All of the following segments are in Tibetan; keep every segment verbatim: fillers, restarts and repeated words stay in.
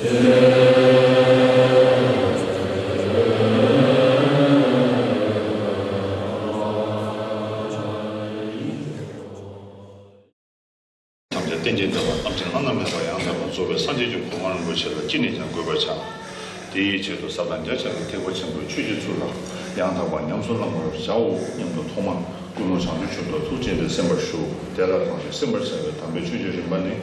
ཐམས་ཅད་རྟེན་ཅིང་འབྲེལ་བ་རྣམ་མཁྱེན་བླ་ན་མེད་པ་ཡང་དག་པར་རྫོགས་པའི་སངས་རྒྱས་ཀྱི་གོ་འཕང་རིན་པོ་ཆེ་ལ་ཅི་ནས་ཀྱང་འགོད་པར་བྱ། དེའི་ཆེད་དུ་ཟབ་དང་རྒྱ་ཆེ་བའི་ཐེག་པ་ཆེན་པོའི་ཆོས་ཀྱི་ཚུལ་ལ་ཡང་དག་པར་ཉམས་སུ་བླང་བར་བྱའོ་སྙམ་དུ་ཐོག་མར་ཀུན་སློང་བྱང་ཆུབ་མཆོག་ཏུ་ཐུགས་བསྐྱེད་དེ་གསན་པར་ཞུ། དེ་ལ་གང་ཞིག་གསན་པར་བྱ་བའི་དམ་པའི་ཆོས་ཀྱི་རིམ་པ་ནི།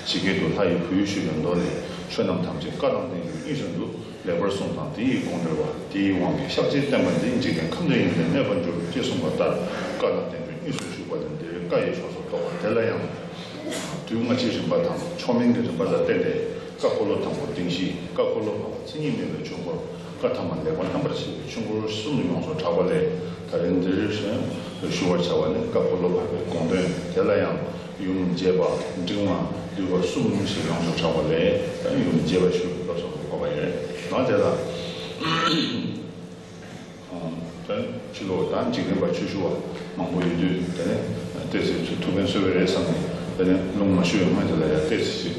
ཇི་སྐད་དུ་ལྷ་ཡི་བུ་ཡིས་ཞུས་པའི་མདོ་ལས། ཆོས་རྣམས་ཐམས་ཅད་བཀའ་དང་ལྡན་ཞིང་གཉིས་སུ་འདུ། ལེགས་པར་གསུངས་དང་དེ་ཡི་དགོངས་འགྲེལ་བ། དེའི་དབང་གིས་ཤཱཀྱའི་བསྟན་པ་འདི་འཇིག་རྟེན་ཁམས་འདིར་ཡང་དུ་གནས་པར་འགྱུར། ཅེས་གསུངས་པ་ལྟར་བཀའ་དང་ལྡན་པའི་གཉིས་སུ་ཞུགས་པ་ལས་འདིར་བཀའ་ཡི་ཕྱོགས་སུ་གཏོགས་པ་དེ་ལ་ཡང་། དུས་སྔ་ཕྱིའི་རིམ་པ་དང་མཆོག་དམན་གྱི་རིམ་པ་ལ་བརྟེན་ཏེ། བཀའ་འཁོར་ལོ་དང་པོ་བདེན་བཞིའི་བཀའ། འཁོར་ལོ་བར་པ་མཚན་ཉིད་མེད་པའི་ཆོས་འཁོར། བཀའ་ཐ་མ་ལེགས་པར་རྣམ་པར་ཕྱེ་བའི་ཆོས་འཁོར་གསུམ་དུ་ཡོངས་སུ་གྲགས་པ་ལས། ད་རིང་འདིར་ཞུ་བར་བྱ་བ་ནི་བཀའ་འཁོར་ལོ་བར་པའི་དགོངས་དོན། དེ་ལ་ཡང་ཡུམ་རྒྱས་པ་འབྲིང་བ་བསྡུས་པ་གསུམ་ཞེས་ཡོངས་སུ་གྲགས་པ་ལས། ད་ཡུམ་རྒྱས་པ་ཞུ་བ་སོགས་སུ་གོ་བ་ཡིན། ད་དེ་ལ། ད་ཕྱི་ལོགས་ད་འཇིག་རྟེན་པ་ཆོས་ཞུ་བ་མང་པོ་ཡོད་དུས། དེ་ནས་ཏོག་ཙམ་ཐུགས་ཕན་གསོས་པ་རེད་བསམ་ནས། དེ་ནས་ལུང་མ་ཞུ་བའི་སྔོན་དེ་ལ་ཡང་ཏོག་ཙམ་ཞིག་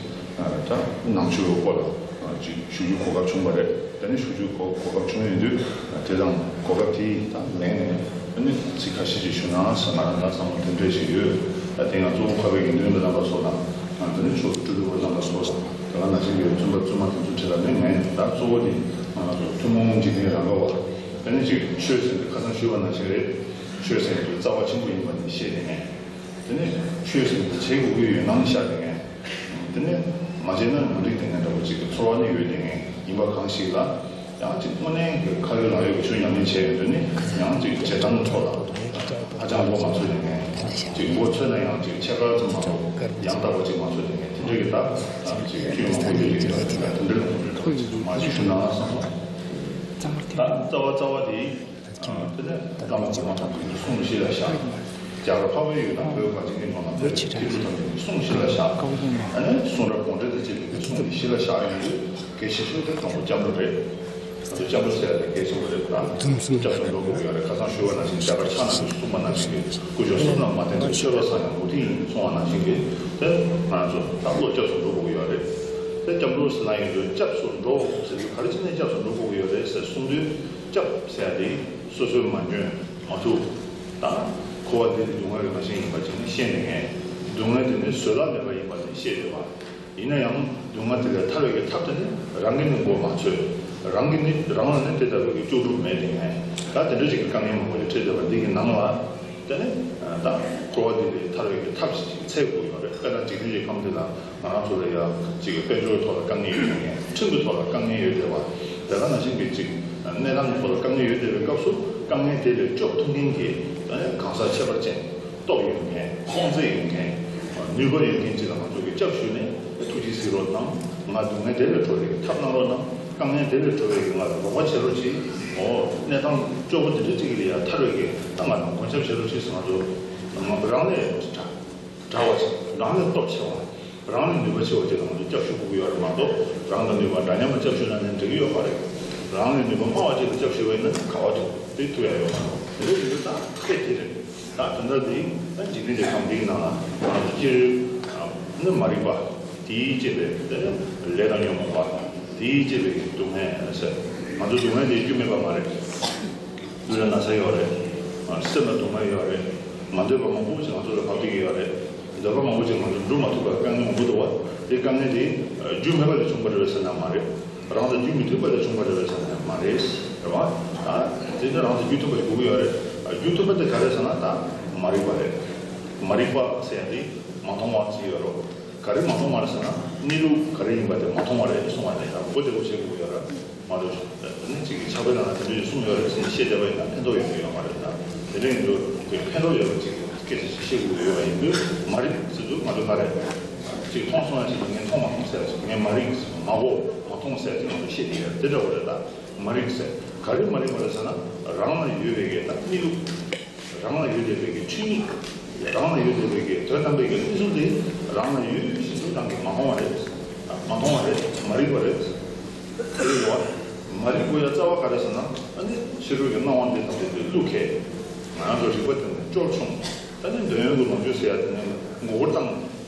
ད་ནང་ཆོས་སྐོར་ལ་ཅིག་ཞུ་རྒྱུའི་གོ་སྐབས་བྱུང་བ་རེད། དེ་ནས་ཞུ་རྒྱུའི་གོ་གོ་སྐབས་བྱུང་ཡོང་དུས། དེ་དང་གོ་སྐབས་དེའི་ད་ལན་ནས། དེ་ནས་ཚིག་ཁ་ཤས་ཅིག་ཞུ་ན་བསམ། ང་རང་ད་བསམ་བློ་དེ་འདྲ་ཞིག་ཡོད། ད་དེ་ང་གཙོ་བོ་འཕགས་པའི་དགེ་འདུན་པ་རྣམ་པ་ཚོ་དང་། དེ་ནས་མཆོག་སྤྲུལ་སྐུ་རྣམ་པ་ཚོ་དང་། དེ་ག་ནང་བཞིན་གྱི་བཙུན་པ་བཙུན་མ་དེ་ཚོ་ཁྲིད་ལ་ནི། ངས་ད་གཙོ་བོ་དེ་ང་རང་ཚོ་ཐུན་མོང་འཇིག་རྟེན་རང་ག་བ། དེ་ནས་ཅིག་ཆོས་ཟེར་དུས་ཁ་སང་ཞུས་པ་ནང་བཞིན་རེད། ཆོས་ཟེར་དུས་རྩ་བ་ཆེན་པོ་ཡིན་པ་ནི་ཤེས་དེ་ངས། དེ་ནས་ཆོས་ཟེར་དུས་བྱེད་དགོས་ཀྱི་ཡོད་སྣང་ཤར་དེ་ངས། དེ་ནས་མ་བྱས་ན་མི་འགྲིག་དེ་ངས་འདྲ་པོ་ཅིག་གི་ཚོར་བ་ནི་ཡོད་དེ་ངས། ཡིན་པ་གང་ཞིག་ལ། ཡང་ཅིག་དངོས་གནས་ཀྱི་ཁ་ཡོད་ལག་ཡོད་ཀྱི་ཆོས་ཉམས་ལེན་བྱས་ཡོད་དུས་ནི། ཡང་ཅིག་བྱེད་སྟངས་ཐོག་ལ་ཧ་ཅང་མགོ་མ་ཚོས་དེ་ངས། ཅིག་མགོ་ཚོས་ན་ཡང་ཅིག་ཕྱེད་ཀ་ཙམ་མ་གཏོགས་ཡང་དག་པ་ཅིག་མ་ཚོས་དེ་ངས། དེ་འདྲ་གི་ད་ཅིག་སྐྱོན་མང་པོ་ཡོད་ཀྱི་འདུག་དེ་འདྲ་མང་པོ་ཡོད་འདུག་མ་ཞུ་ན་བསམ་སོང་། ད་རྩ་བ་རྩ་བ་དེ། དེ་ནས་བླ་མ་གོང་མ་དང་པོའི་གསུང་བཞི་ལ་བཞག་རྒྱ་གར་འཕགས་པའི་ཡུལ་དང་བོད་པ་ཅིག་གི་ནང་ལ་བོད་ཀྱི་སྐྱེས་བུ་དམ་པའི་གསུང་བཞི་ལ་བཞག་ཨ་ནི་གསུང་རབ་དགོངས་འགྲེལ་དང་བཅས་པའི་གསུང་བཞི་ལ་བཞག་ཡོང་དུས། གལ་ཆེ་ཤོས་དེ་དང་པོ་སྐྱབས་འགྲོ་རེད། ད་དུང་སྐྱབས་འགྲོ་ཟེར་ཡ་དེ་གལ་ཆེན་པོ་རེད། ད་སྐྱབས་སུ་འགྲོ་དགོས་ཀྱི་ཡོད་རེད། ཁ་སང་ཞུས་པ་ནང་བཞིན་རྒྱ་གར་ཕྱག་ན་གསུངས་པ་ནང་བཞིན་གྱི་དཀོན་མཆོག་གསུམ་ལ་མ་བརྟེན་པའི་ཆོས་པ་ཚང་ཡང་མུ་སྟེགས་ཡིན་གསུངས་པ་ནང་བཞིན་གྱི། དེ་ང་ཚོ་ད་བློ་སྐྱབས་སུ་འགྲོ་དགོས་ཀྱི་ཡོད་རེད། དེ་སྐྱབས་འགྲོ་ཟེར་ན་ཡོད་དུས། སྐྱབས་སུ་འགྲོ་ཟེར་དུས་ག་རེ་བྱས་ནས་སྐྱབས་སུ་འགྲོ་དགོས་ཀྱི་ཡོད་རེད་ཟེར་གསུངས་དུས། སྐྱབས་ཟེར་ཡ་དེ་སོ་སོས་མ་འཇོན་མ་ཐུབ། ད་འཁོར་བ་འདི་ནི་སྡུག་བསྔལ་གྱི་རང་བཞིན་ཡིན་པ་ཅིག་ནི་ཤེས་ནས་ངས། སྡུག་བསྔལ་འདི་ནི་བཟོད་གླགས་མེད་པ་ཡིན་པ་ནི་ཤེས་བསྡད་པ། ཡིན་ན་ཡང་སྡུག་བསྔལ་དེ་ལས་ཐར་བའི་གི་ཐབས་དེ་ནི་རང་གིས་ནི་མགོ་མ་ཚོས། རང་གིས་ནི་རང་ལ་ནི་དེ་ལྟ་བུའི་གི་ལྕོགས་གྲུབ་མེད་དེ་ངས། ད་དེ་འདྲ་ཅིག་གི་དཀའ་ངལ་མང་པོ་ཞིག་འཕྲད་བསྡད་པ་འདི་གི་ནང་ལ། དེ་ནས་ད་འཁོར་བ་འདི་ལས་ཐར་བའི་གི་ཐབས་ཤིག་ཅིག་འཚོལ་དགོས་ཡོད་རེད། དཔེར་ན་འཇིག་རྟེན་གྱི་ཁམས་འདི་ལ་ང་རང་ཚོ་ལ་ཡ་ཅིག་གི་དཔལ་འབྱོར་ཐོག་ལ་དཀའ་ངལ་ཡོད་མཁན། ཁྲིམས་ཀྱི་ཐོག་ལ་དཀའ་ངལ་ཡོད་བསྡད་པ། དེ་ག་ནང་བཞིན་གྱི་ཅིག་གནས་སྟངས་ཀྱི་ཐོག་ལ་དཀའ་ངལ་ཡོད་བསྡད་པའི་སྐབས་སུ། དཀའ་ངལ་དེ་ལས་སྐྱོབ་ཐུབ་མཁན་གྱི་ད་ནི་གང་ཟག་ཁྱད་པར་ཅན། སྟོབས་ཡོད་མཁན། དབང་ཚད་ཡོད་མཁན། ནུས་པ་ཡོད་མཁན་ཅིག་ལ་ང་ཚོ་གིས་སྐྱབས་ཞུས་ནས་ཐུགས་རྗེ་གཟིགས་རོགས་གནང་། ང་སྡུག་བསྔལ་དེ་ལས་སྒྲོལ་བའི་ཐབས་གནང་རོགས་གནང་། དཀའ་ངལ་དེ་ལས་སྒྲོལ་བའི་ང་ལ་རོགས་པ་བྱེད་རོགས་གྱིས། འོ་གནས་སྟངས་སྐྱོ་པོ་འདི་འདྲ་ཅིག་ལས་ཡ་ཐར་བའི་གི་ད་ང་ལ་མགོན་སྐྱབས་བྱེད་རོགས་གྱིས་ཟེར། ང་ཚོ་ང་རང་ལས་དྲག་དྲག་པ་ཅིག་རང་ལས་སྟོབས་ཆེ་བ། རང་ལས་ནུས་པ་ཆེ་བ་ཅིག་ལ་ང་ཚོ་སྐྱབས་ཞུ་དགོས་ཀྱི་ཡོད་རེད་མ་གཏོགས། རང་དང་ནུས་པ་འདྲ་མཉམ་ལ་སྐྱབས་ཞུས་ན་ནི་འགྲིག་གི་ཡོད་མ་རེད། རང་ལས་ནུས་པ་དམའ་བ་ཅིག་ལ་སྐྱབས་ཞུས་པ་ཡིན་ན་ག་བ་འགྲིག་དེ་ཐུབ་ཡ་ཡོད་མ་རེད། དེ་འདྲ་ཡིན་དུས་ད་དཔེ་དེ་རེད། ད་དོན་དག་འདི་ད་འཇིག་རྟེན་གྱི་ཁམས་འདིའི་ནང་ལ་ང་ཚོ་སྤྱིར་ནི་མ་རིག་པ། དེའི་བཅས་པའི་ལས་དང་ཉོན་མོངས་པ། དེའི་བཅས་པའི་སྡུག་བསྔལ་ཟེར། ང་ཚོ་སྡུག་བསྔལ་དེ་རྒྱུ་མེད་པ་མ་རེད། ལུས་ལ་ན་ཚ་ཡོད་རེད། སེམས་ལ་སྡུག་བསྔལ་ཡོད་རེད། མ་འདོད་པ་མང་པོ་ཞིག་ང་ཚོ་ལ་བབས་བསྡད་ཀྱི་ཡོད་རེད། འདོད་པ་མང་པོ་ཞིག་ང་ཚོ་འགྲུབ་མ་ཐུབ་པའི་དཀའ་ངལ་མང་པོ་འདུག་བ། དེ་དཀའ་ངལ་དེ་རྒྱུ་མེད་པ་ལས་བྱུང་བ་རེད་པས་ཟེར་ན་མ་རེད། རང་དང་རྒྱུ་མི་མཐུན་པ་ལས་བྱུང་བ་རེད་པས་ཟེར་ན་མ་རེད། རེད་བ། ད་དེ་ནི་རང་དང་རྒྱུ་མཐུན་པ་ཞིག་དགོས་ཀྱི་ཡོད་རེད། རྒྱུ་མཐུན་པ་དེ་ག་རེ་ཟེར་ན་ད་མ་རིག་པ་རེད། མ་རིག་པ་ཟེར་ཡ་དེ་མ་མཐོང་བ་ཅིག་ཡོད་རེད། ག་རེ་མ་མཐོང་བ་རེད་ཟེར་ན། གནས་ལུགས་ག་རེ་ཡིན་པ་དེ་མ་མཐོང་བ་རེད་གསུང་བ་རེད། ད་གོ་བདེ་པོ་བྱེད་དགོས་ཡོད་རེད། མ་གཏོགས་ནི་གཅིག་གིས་ཕྱག་དཔེ་ནང་ལ་དེ་འདྲ་ཞིག་གསུངས་ཡོད་རེད་ཟེར་ནས་བཤད་བསྡད་པ་ཡིན་ན་ཕན་ཐོགས་ཡོང་གི་ཡོད་མ་རེད། ད་དེ་འདྲ་ཡིན་དུས་དེ་ཕན་ཐོགས་ཡོད་པ་ཅིག་སྐད་ཆ་ཞིག་བཤད་དགོས་ཡོད་པ་ཡིན་དུས། མ་རིག་ཟེར་དུས་ང་ཚོ་ག་རེ་ཅིག་མཐོང་སོང་ཡ་ཞིག་ངས་མཐོང་མ་མཐོང་ཟེར་ཡ་ཞིག་ངས་མ་རིག་ཟེར། མ་གོ་མ་མཐོང་ཟེར་ཡ་ཅིག་ང་ཚོ་བཤད་ཀྱི་ཡོད་རེད། དེ་འདྲ་བོ་རེད། ད་མ་རིག་ཟེར་ག་རེ་མ་རིག་པ་རེད་ཟེར་ན། རང་ལ་ཡོད་པའི་གི་ད་གནས་ལུགས། རང་ལ་ཡོད་བསྡད་པའི་གི་ཆོས་ཉིད། རང་ལ་ཡོད་བསྡད་པའི་གི་དོན་དམ་པའི་གི་གནས་ཚུལ་དེ་རང་ལ་ཡོད་བཞིན་དུ་རང་གིས་མ་མཐོང་བ་རེད། མ་མཐོང་བ་རེད། མ་རིག་པ་རེད། དེ་ཡོད་བ། མ་རིག་དགོས་ཡ་རྩ་བ་ག་རེ་ཟེར་ན། ཨ་ནི་ཕྱི་རོལ་གྱི་སྣང་བ་འདི་དང་དེ་ཚོའི་བློ་ཁེལ། ང་རང་ཚོ་རིག་པ་དེ་ནི་སྐྱོར་ཆུང་། ད་ནི་འདོད་ཡོན་གྱི་ལོངས་སྤྱོད་ཟེར་ཡ་དེ་ནི་མགོ་སྐོར་བཏང་།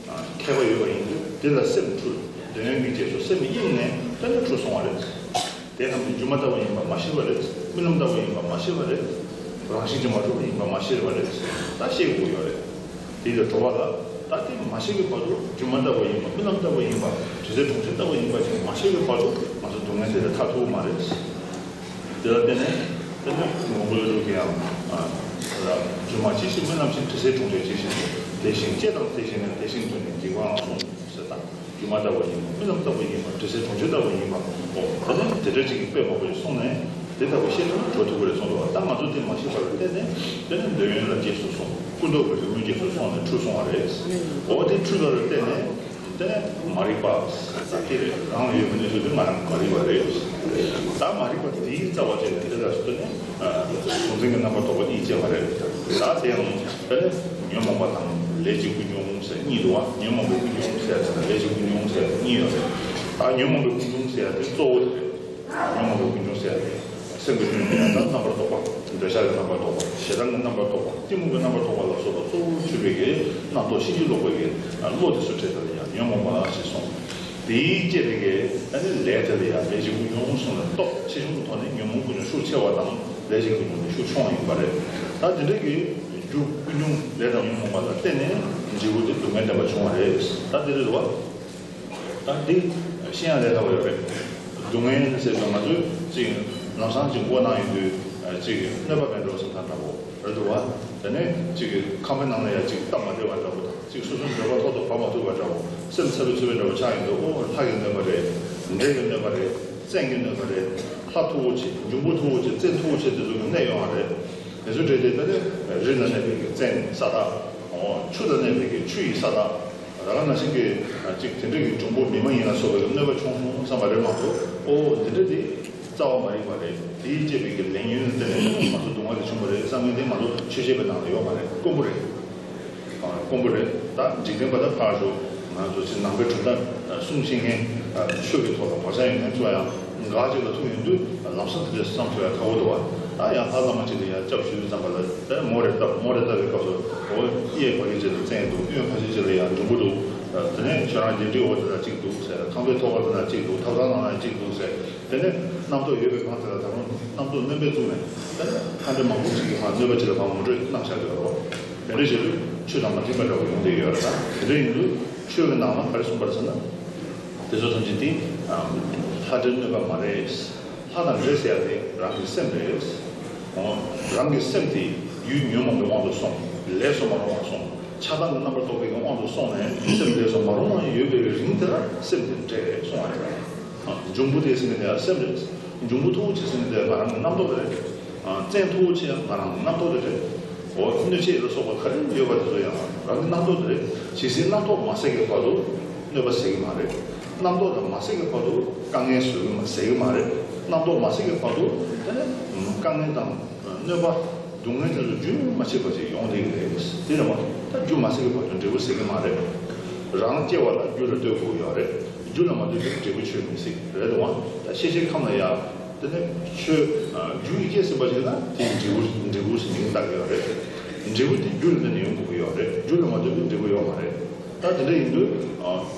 མཁས་པ་ཡོད་པ་ཡིན་དུས་དེ་ལ་སེམས་འཁྲུལ། འདོད་ཡོན་གྱི་རྗེས་སུ་སེམས་གཡེངས་ནས་ དེ་ནས་འཁྲུལ་སོང་བ་རེད། དེ་རྣམས་ནི་སྒྱུ་མ་ལྟ་བུ་ཡིན་པ་མ་ཤེས་པ་རེད། རྨི་ལམ་ལྟ་བུ་ཡིན་པ་མ་ཤེས་པ་རེད། རང་བཞིན་གྱིས་མ་གྲུབ་པ་ཡིན་པ་མ་ཤེས་པ་རེད། ད་ཤེས་དགོས་ཡོད་རེད། དེ་ལས་གྲོལ་བ་ལ་ད་དེ་མ་ཤེས་ཀྱི་བར་དུ་སྒྱུ་མ་ལྟ་བུ་ཡིན་པ་རྨི་ལམ་ལྟ་བུ་ཡིན་པ་དྲི་ཟའི་གྲོང་ཁྱེར་ལྟ་བུ་ཡིན་པ་ཞིག་མ་ཤེས་ཀྱི་བར་དུ་ང་ཚོ་སྡུག་བསྔལ་དེ་ལས་ཐར་ཐུབ་ཀྱི་མ་རེད། དེ་ལ་བརྟེན་ནས་དེ་ནས་མགོན་པོ་ཀླུ་སྒྲུབ་ཀྱིས་ཡང་སྒྱུ་མ་ཇི་བཞིན་རྨི་ལམ་བཞིན་དྲི་ཟའི་གྲོང་ཁྱེར་ཇི་བཞིན་དེ་བཞིན་སྐྱེ་དང་དེ་བཞིན་ནས་དེ་བཞིན་དུ་ནི་འཇིག་པའང་གསུངས་ཟེར་དང་། སྒྱུ་མ་ལྟ་བུ་ཡིན་པ་རྨི་ལམ་ལྟ་བུ་ཡིན་པ་དྲི་ཟའི་གྲོང་ཁྱེར་ལྟ་བུ་ཡིན་པ། འོ་ད་ནི་དེ་འདྲ་ཅིག་གི་དཔེ་མང་པོ་ཞིག་གསུངས་ནས་དེ་ལྟ་བུ་ཤེས་ཐུབ་ན་གྲོལ་ཐུབ་ཀྱི་རེད་གསུངས་འདུག་ད་ང་ཚོ་དེ་མ་ཤེས་པ་ལ་བརྟེན་ནས་དེ་ནི་འདོད་ཡོན་ལ་རྗེས་སུ་སོང་། ཀུན་རྟོག་གི་རི་མོའི་རྗེས་སུ་སོང་ནས་འཁྲུལ་སོང་བ་རེད། འོ་དེ་འཁྲུལ་པ་ལ་བརྟེན་ནས་དེ་ནི་མ་རིག་པ་ཟེར་དེ་རེད། རང་ལ་ཡོད་པའི་གནས་ཚུལ་དེ་ང་རང་མ་རིག་པ་རེད། ད་མ་རིག་པ་དེའི་རྩ་བ་བཅད་ནས་དེ་ལ་བརྟེན་ནས་གཟུང་འཛིན་གྱི་རྣམ་པར་རྟོག་པ་གཉིས་སྐྱེ་བ་རེད། ད་དེ་ཡང་། དེ་ནས་ཉོན་མོངས་པ་དང་ལས་ཀྱི་ཀུན་འབྱུང་ཟེར་གཉིས་འདུག་བ། ཉོན་མོངས་པའི་ཀུན་འབྱུང་ཟེར་དང་ལས་ཀྱི་ཀུན་འབྱུང་ཟེར་གཉིས་ཡོད་རེད། ད་ཉོན་མོངས་པའི་ཀུན་འབྱུང་ཟེར་དེ་གཙོ་བོ་དེ་རེད། ཉོན་མོངས་པའི་ཀུན་འབྱུང་ཟེར་དེ་སེམས་ཀྱི་ཀུན་འབྱུང་ཡང་དག་རྣམ་པར་རྟོག་པ། འདོད་ཆགས་ཀྱི་རྣམ་པར་རྟོག་པ། ཞེ་སྡང་གི་རྣམ་པར་རྟོག་པ་ལ་སོགས་པ་གཙོ་བོར་གྱུར་པའི་གི་རྣམ་རྟོག་ཕྱིན་ཅི་ལོག་པའི་གི་བློ་དེ་ཚོ་བྲལ་བ་ལ་ཡང་ཉོན་མོངས་པ་ཞེས་གསུངས། དེའི་སྐྱེ་བའི་གི་ཨ་ནི་ལས་དེ་ལ་ཡང་ལས་ཀྱི་ཀུན་འབྱུང་གསུངས་ནས་སྟོབས་ཆེ་ཆུང་གི་ཐོག་ནས་ཉོན་མོངས་ཀུན་འབྱུང་ཤུགས་ཆེ་བ་དང་ལས་ཀྱི་ཀུན་འབྱུང་དེ་ཤུགས་ཆུང་བ་ཡིན་པ་རེད། ད་དེ་འདྲ་གི་རྒྱུ་ཀུན་འབྱུང་ལས་དང་ཉོན་མོངས་པ་ལ་བརྟེན་ནས་འབྲས་བུ་དེ་སྡུག་བསྔལ་བདེན་པ་བྱུང་བ་རེད། ད་དེ་རེད་བ། ད་འདི་ཤེས་ཡ་ལས་སླ་པོ་ཡོད་རེད། སྡུག་བསྔལ་ཟེར་དུས་ང་ཚོས་ཅིག་ལམ་སང་ཅིག་མགོ་ན་ཡོང་དུས་ཅིག་གནོད་པ་མེད་འགྲོ་བསམ་ཐག་འདྲ་བོ་རེད་འདུག་བ། དེ་ནས་ཅིག་ཁང་པའི་ནང་ལ་ཡ་ཅིག་སྟབས་མ་བདེ་བ་འདྲ་བོ་དང་ཅིག་སོ་སོའི་འདོད་པ་ཐོག་ཏུ་བབས་མ་ཐུབ་པ་འདྲ་བོ། སེམས་འཚབ་པའི་འཚུབ་པའི་འདྲ་བོ་ཆགས་ཡོང་དུས། ཨོ་ལྷ་གི་གནོད་པ་རེད། འདྲེ་གི་གནོད་པ་རེད། བཙན་གྱི་གནོད་པ་རེད། ལྷ་མཐུ་བོ་ཆེ་འབྱུང་པོ་མཐུ་བོ་ཆེ་བཙན་མཐུ་བོ་ཆེ་དེ་ཚོ་གི་གནད་ཡོང་བ་རེད། དེ་ཚོ་འདྲེ་དེ་ད་ནི་རི་ལ་གནས་པའི་གི་བཙན་ས་བདག་ཆུ་ལ་གནས་པའི་གི་ཆུ་ཡི་ས་བདག་ད་ག་ནང་བཞིན་གྱི་ཅིག་དེ་འདྲ་གི་འབྱུང་པོ་མི་མ་ཡིན་ལ་སོགས་པའི་གནོད་པ་བྱུང་བསམ་པ་རེད་མ་གཏོགས། ཨོ་འདི་འདྲ་དེ་རྩ་བ་མ་རིག་པ་རེད། དེའི་སྐྱེས་པའི་གི་ལས་ཉོན་ལ་བརྟེན་ནས་ང་ཚོ་སྡུག་བསྔལ་དེ་བྱུང་བ་རེད་བསམ་མཁན་དེ་ང་ཚོ་ཆོས་བཤད་པའི་ནང་ལ་ཡོད་མ་རེད། དཀོན་པོ་རེད། དཀོན་པོ་རེད། ད་འཇིག་རྟེན་པ་ད་ཕར་ཞོག་ང་ཚོ་ཅིག་ནང་པའི་གྲུབ་མཐའ་སྲུང་ཤེས་མཁན་ཆོས་ཀྱི་ཐོག་ལ་བག་ཆགས་ཡོད་མཁན་ཚོ་ཡང་འགའ་ཅིག་ལ་ཐུག་ཡོང་དུས་ལམ་སང་དེ་འདྲ་བསམ་ཐུབ་ཡ་ཁག་པོ་འདུག་བ། ད་ཡང་ལྷ་བླ་མ་ཅིག་ལ་ཡང་སྐྱབས་ཞུ་དུས་ཙམ་པ་ལ་ད་མོ་རེ་བཏབ་མོ་རེ་བཏབ་པའི་སྐབས་སུ་ཨོ་གཡས་ཕ་གི་ཅིག་ལ་བཙན་འདུག་གཡོན་ཕ་གི་ཅིག་ལ་ཡང་འབྱུང་པོ་འདུག་དེ་ནས་ཁྱོད་རང་གི་འདྲི་འོ་དེ་ན་གཅིག་འདུག་ཟེར། ཁང་པའི་ཐོག་ཁ་དེ་ན་གཅིག་འདུག་ཐབ་ཚང་ནང་ན་གཅིག་འདུག་ཟེར། དེ་ནས་རྣམ་རྟོག་ཡོད་པའི་སྒང་དེ་ལ་ད་རུང་རྣམ་རྟོག་སྣོན་པ་བཙུགས་ནས་དེ་ནས་ལྷ་འདྲེ་མང་པོ་ཅིག་གིས་ཕར་གནོད་པ་ཅིག་ལ་ཕར་ངོ་སྤྲོད་གནང་བཞག་ཡོད་རེད། དེ་འདྲ་བྱེད་དུས་ཆོས་དང་མ་མཐུན་པ་འདྲ་བོ་ཡོང་བསྡད་ཡོད་རེད། ད་དེ་འདྲ་ཡིན་དུས་ཆོས་ཀྱི་ནང་ལ་ག་རེ་གསུངས་པ་རེད་ཟེར་ན། དེ་ཚོ་ཐམས་ཅད་དེ་ལྷ་འདྲེ་གནོད་པ་མ་རེད། ལྷ་དང་འདྲེ་ཟེར་ཡ་དེ་རང་གི་སེམས་རེད། འོ། རང་གི་སེམས་དེ་ཡུལ་ཉོན་མོངས་པའི་དབང་དུ་སོང་། ལས་སུ་མ་རུང་བར་སོང་། ཆགས་སྡང་གི་རྣམ་པར་རྟོག་པའི་དབང་དུ་སོང་ནས་སེམས་ལས་སུ་མ་རུང་བར་ཡོད་པའི་རིང་དེ་ལ་སེམས་དེ་འདྲེ་རེད་གསུང་བ་རེད། འབྱུང་པོ་དེ་ཟེར་མཁན་དེ་ཡང་སེམས་རེད། འབྱུང་པོ་མཐུ་བོ་ཆེ་ཟེར་མཁན་དེ་ང་རང་གི་རྣམ་རྟོག་རེད། བཙན་མཐུ་བོ་ཆེ་ཡང་ང་རང་གི་རྣམ་རྟོག་དེ་རེད། འོ། གནོད་བྱེད་ལ་སོགས་པ་ག་རེ་ཡོད་པ་དེ་ཚོ་ཡང་རང་གི་རྣམ་རྟོག་དེ་རེད། ཇི་སྲིད་རྣམ་རྟོག་མ་ཟད་ཀྱི་བར་དུ་གནོད་པ་ཟད་ཀྱི་མ་རེད། རྣམ་རྟོག་དང་མ་ཟད་ཀྱི་བར་དུ་དཀའ་ངལ་བཟོ་གི་མ་ཟད་ཀྱི་མ་རེད། རྣམ་རྟོག་མ་ཟད་ཀྱི་བར་དུ་དེ་ནས་དཀའ་ངལ་དང་གནོད་པ། སྡུག་བསྔལ་དེ་ཚོ་རྒྱུན་མ་ཆད་པ་ཞིག་ཡོང་བསྡད་ཀྱི་རེད། དེ་རེད་མ་གཏོགས་ད་རྒྱུ་མ་ཟད་ཀྱི་བར་དུ་འབྲས་བུ་ཟད་ཀྱི་མ་རེད། རང་སྐྱེ་བ་ལ་རྒྱུ་ལ་ལྟོས་དགོས་ཡོད་རེད། རྒྱུ་ལ་མ་ལྟོས་པའི་འབྲས་བུ་ཆོད་མི་སྲིད་རེད་འདུག་བ། ད་ཤེས་བྱའི་ཁམས་ལ་ཡ། དེ་ནས་ཆོས་རྒྱུ་ཡིས་སྐྱེས་ཟིན་པ་ཞིག་ན་དེའི་འབྲས་བུ་འབྲས་བུ་ཟེར་མིང་བཏགས་ཡོད་རེད། འབྲས་བུ་དེ་རྒྱུ་ལ་བརྟེན་ནས་ཡོང་དགོས་ཀྱི་ཡོད་རེད། རྒྱུ་ལ་མ་ལྟོས་པའི་འབྲས་བུ་ཡོད་མ་རེད། ད་དེ་འདྲ་ཡིན་དུས།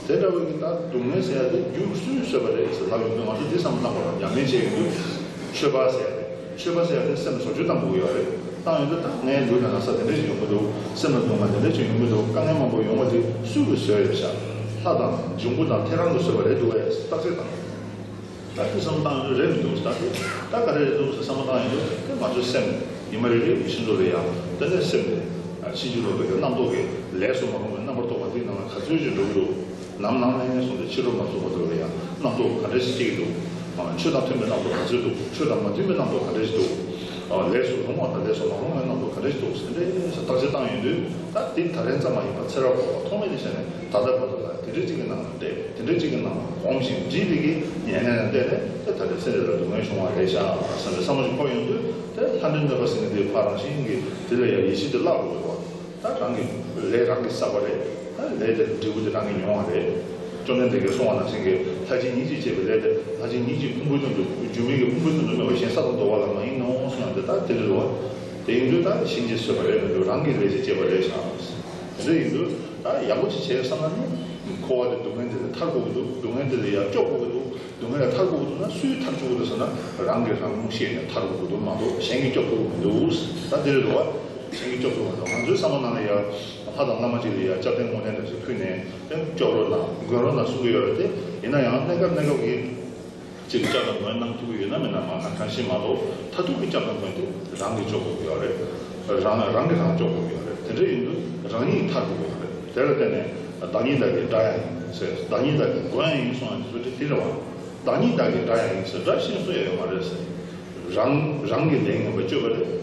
དེ་འདྲ་བའི་གི་ད་སྡུག་བསྔལ་ཟེར་ཡ་དེ་རྒྱུ་སུས་བཟོས་པ་རེད་ཟེར་ལབ་ཡོང་དུས་ང་ཚོ་འདི་བསམ་བློ་བཏང་དགོས་རེད། ཉམས་ལེན་བྱེད་ཡོང་དུས་ཆོས་པ་ཟེར་ཡ་རེད། ཆོས་པ་ཟེར་ཡ་དེ་སེམས་བཟོ་བཅོས་བཏང་དགོས་ཀྱི་ཡོད་རེད། བཏང་ཡོང་དུས་ད་ངའི་ལུས་ལ་ན་ཚ་དེ་འདྲ་ཞིག་ཡོང་གི་འདུག་སེམས་ལ་སྡུག་བསྔལ་དེ་འདྲ་ཞིག་ཡོང་གི་འདུག་དཀའ་ངལ་མང་པོ་ཡོང་བ་དེ་སུས་གི་བཟོས་ཡོད་ཤག་ལྷ་དང་འབྱུང་པོ་དང་ཐེའུ་རང་གིས་བཟོས་པ་རེད་འདུག་གས་བརྟག་དཔྱད་བཏང་། ད་དེ་བསམ་བློ་བཏང་ཡོང་དུས་རེད་མི་འདུག་ད་དེ་ད་ག་རེ་རེད་འདུག་ཟེར་བསམ་བློ་བཏང་ཡོང་དུས་དེ་ང་ཚོའི་སེམས་ཉི་མ་རེ་རེ་ཡི་ཤིན་ཏུ་ལ་ཡང་དེ་ནས་སེམས་དེ་ཕྱིན་ཅི་ལོག་པའི་རྣམ་རྟོག་གི་ལས་སུ་མ་རུང་བའི་རྣམ་པར་རྟོག་པ་འདིའི་ནང་ལ་ག་ཚོད་ཅིག་འགྲོ་གི་འདུག་ནམ་ནང་ལ་ནས་བཟུང་སྟེ་ཕྱི་རོལ་མ་ཚུགས་པ་དེ་ལ་ཡང་རྣམ་རྟོག་ག་འདྲ་ཞིག་སྐྱེ་གི་འདུག་ཆོས་དང་མཐུན་པའི་རྣམ་རྟོག་ག་ཚོད་འདུག་ཆོས་དང་མ་མཐུན་པའི་རྣམ་རྟོག་ག་འདྲ་ཞིག་འདུག་ལས་སུ་རུང་བ་དང་ལས་སུ་མ་རུང་བའི་རྣམ་རྟོག་ག་འདྲ་ཞིག་འདུག་ཟེར་ཏེ་བརྟག་དཔྱད་བཏང་ཡོང་དུས་ད་འདི་ད་རེས་ཙམ་མ་ཡིན་པར་ཚེ་རབས་འཁོར་བ་ཐོག་མེད་ནས་བྱས་ནས་ད་ལྟ་བར་དུ་ལ་དེ་འདྲ་ཅིག་གི་ནང་ལ་བསྡད་དེ་འདྲ་ཅིག་གི་ནང་ལ་གོམས་ཤིང་འདྲིས་པའི་གི་ཉེར་ལེན་ལ་བལྟས་ནས་དེ་ད་ལྟའི་ཚེ་འདི་ལ་སྡུག་བསྔལ་བྱུང་བ་རེད་ཤག་བསམ་པའི་བསམ་བློ་ཞིག་འཁོར་ཡོང་དུས་དེ་ལྷ་འདྲེ་གནོད་པ་ཟེར་མཁན་དེ་ཕར་རང་བཞིན་གྱིས་དེ་ལ་ཡང་ཡིད་ཆེས་དེ་བརླག་འགྲོ་གི་འདུག་ད་རང་གི་ལས་རང་གིས་བསགས་པ་རེད། ད་ལས་དེ་འབྲས་བུ་དེ་རང་གིས་མྱོང་བ་རེད། བཅོམ་ལྡན་འདས་ཀྱིས་གསུངས་པ་ནང་བཞིན་གྱི་ལྷ་སྦྱིན་ཉིད་ཀྱིས་བྱས་པའི་ལས་དེ་ལྷ་སྦྱིན་ཉིད་ཀྱི་ཕུང་པོའི་སྟེང་དུ་སྒྱུ་མའི་གི་ཕུང་པོའི་སྟེང་དུ་སྨོས་པ་གཞན་ས་དང་བསྡུ་བ་ལ་མ་ཡིན་ནོ་གསུངས་ཡང་དེ་ལྟར་དེ་རེད་བ། དེ་ཡིན་དུས་ད་གཞན་གྱིས་བཟོས་པ་རེད་མི་འདུག་རང་གིས་ལས་ཀྱིས་བྱས་པ་རེད་ཤག་དེ་འདྲ་ཡིན་དུས་ད་ཡག་པོ་ཅིག་བྱས་བསམ་ན་ནི་ འཁོར་བ་དེ་སྡུག་བསྔལ་དེ་ལས་ཐར་དགོས་ཀྱི་འདུག་སྡུག་བསྔལ་དེ་ལས་ཡར་སྐྱོབ་དགོས་ཀྱི་འདུག་སྡུག་བསྔལ་ལས་ཐར་དགོས་ཀྱི་འདུག་ན་སུས་ཐར་བཅུག་གི་འདུག་ཟེར་ན། རང་གིས་རང་ཤེས་ནས་ཐར་དགོས་ཀྱི་འདུག་མ་གཏོགས་གཞན་གྱིས་སྐྱོབ་ཐུབ་ཀྱི་མི་འདུག་ད་དེ་རེད་འདུག་བ། གཞན་གྱིས་སྐྱོབ་ཐུབ་མ་གཏོགས། ང་ཚོའི་བསམ་བློ་ནང་ལ་ཡ་ལྷ་དང་བླ་མ་གཅིག་ལ་ཡ་སྐྱབས་རྟེན་བསྔོ་རྟེན་འདྲ་ཞིག་ཕུལ་ནས་དེ་སྐྱོབ་རོགས་གནང་མགོན་རོགས་གནང་གསུང་གི་ཡོད་རེད་དེ། ཡིན་ན་ཡང་གནས་སྐབས་གནས་སྐབས་ཀྱི་གཅིག་སྐྱབས་དང་མགོན་གནང་ཐུབ་ཀྱི་ཡོད་ན་མེད་ན་མ་གང་གང་ཤེས་མ་གཏོགས། མཐར་ཐུག་གི་སྐྱབས་དང་མགོན་དེ་རང་གིས་སྐྱོབ་དགོས་ཀྱི་ཡོད་རེད། རང་རང་གིས་རང་སྐྱོབ་དགོས་ཀྱི་ཡོད་རེད། དེ་འདྲ་ཡིན་དུས་རང་ཉིད་ཐར་དགོས་ཀྱི་ཡོད་རེད། དེ་ལ་བརྟེན་ནས་བདག་ཉིད་བདག་གི་དགྲ་ཡང་ཡིན་ཟེར། བདག་ཉིད་བདག་གི་མགོན་ཡང་ཡིན་གསུངས་ཡང་དེ་ཚོ་དེ་རེད་བ། བདག་ཉིད་བདག་གི་དགྲ་ཡང་ཡིན་ཟེར། དགྲ་གཞན་སུ་ཡང་ཡོད་མ་རེད་ཟེར། རང་རང་གི་ལས་ངན་པ་སྤྱོད་པ་རེད།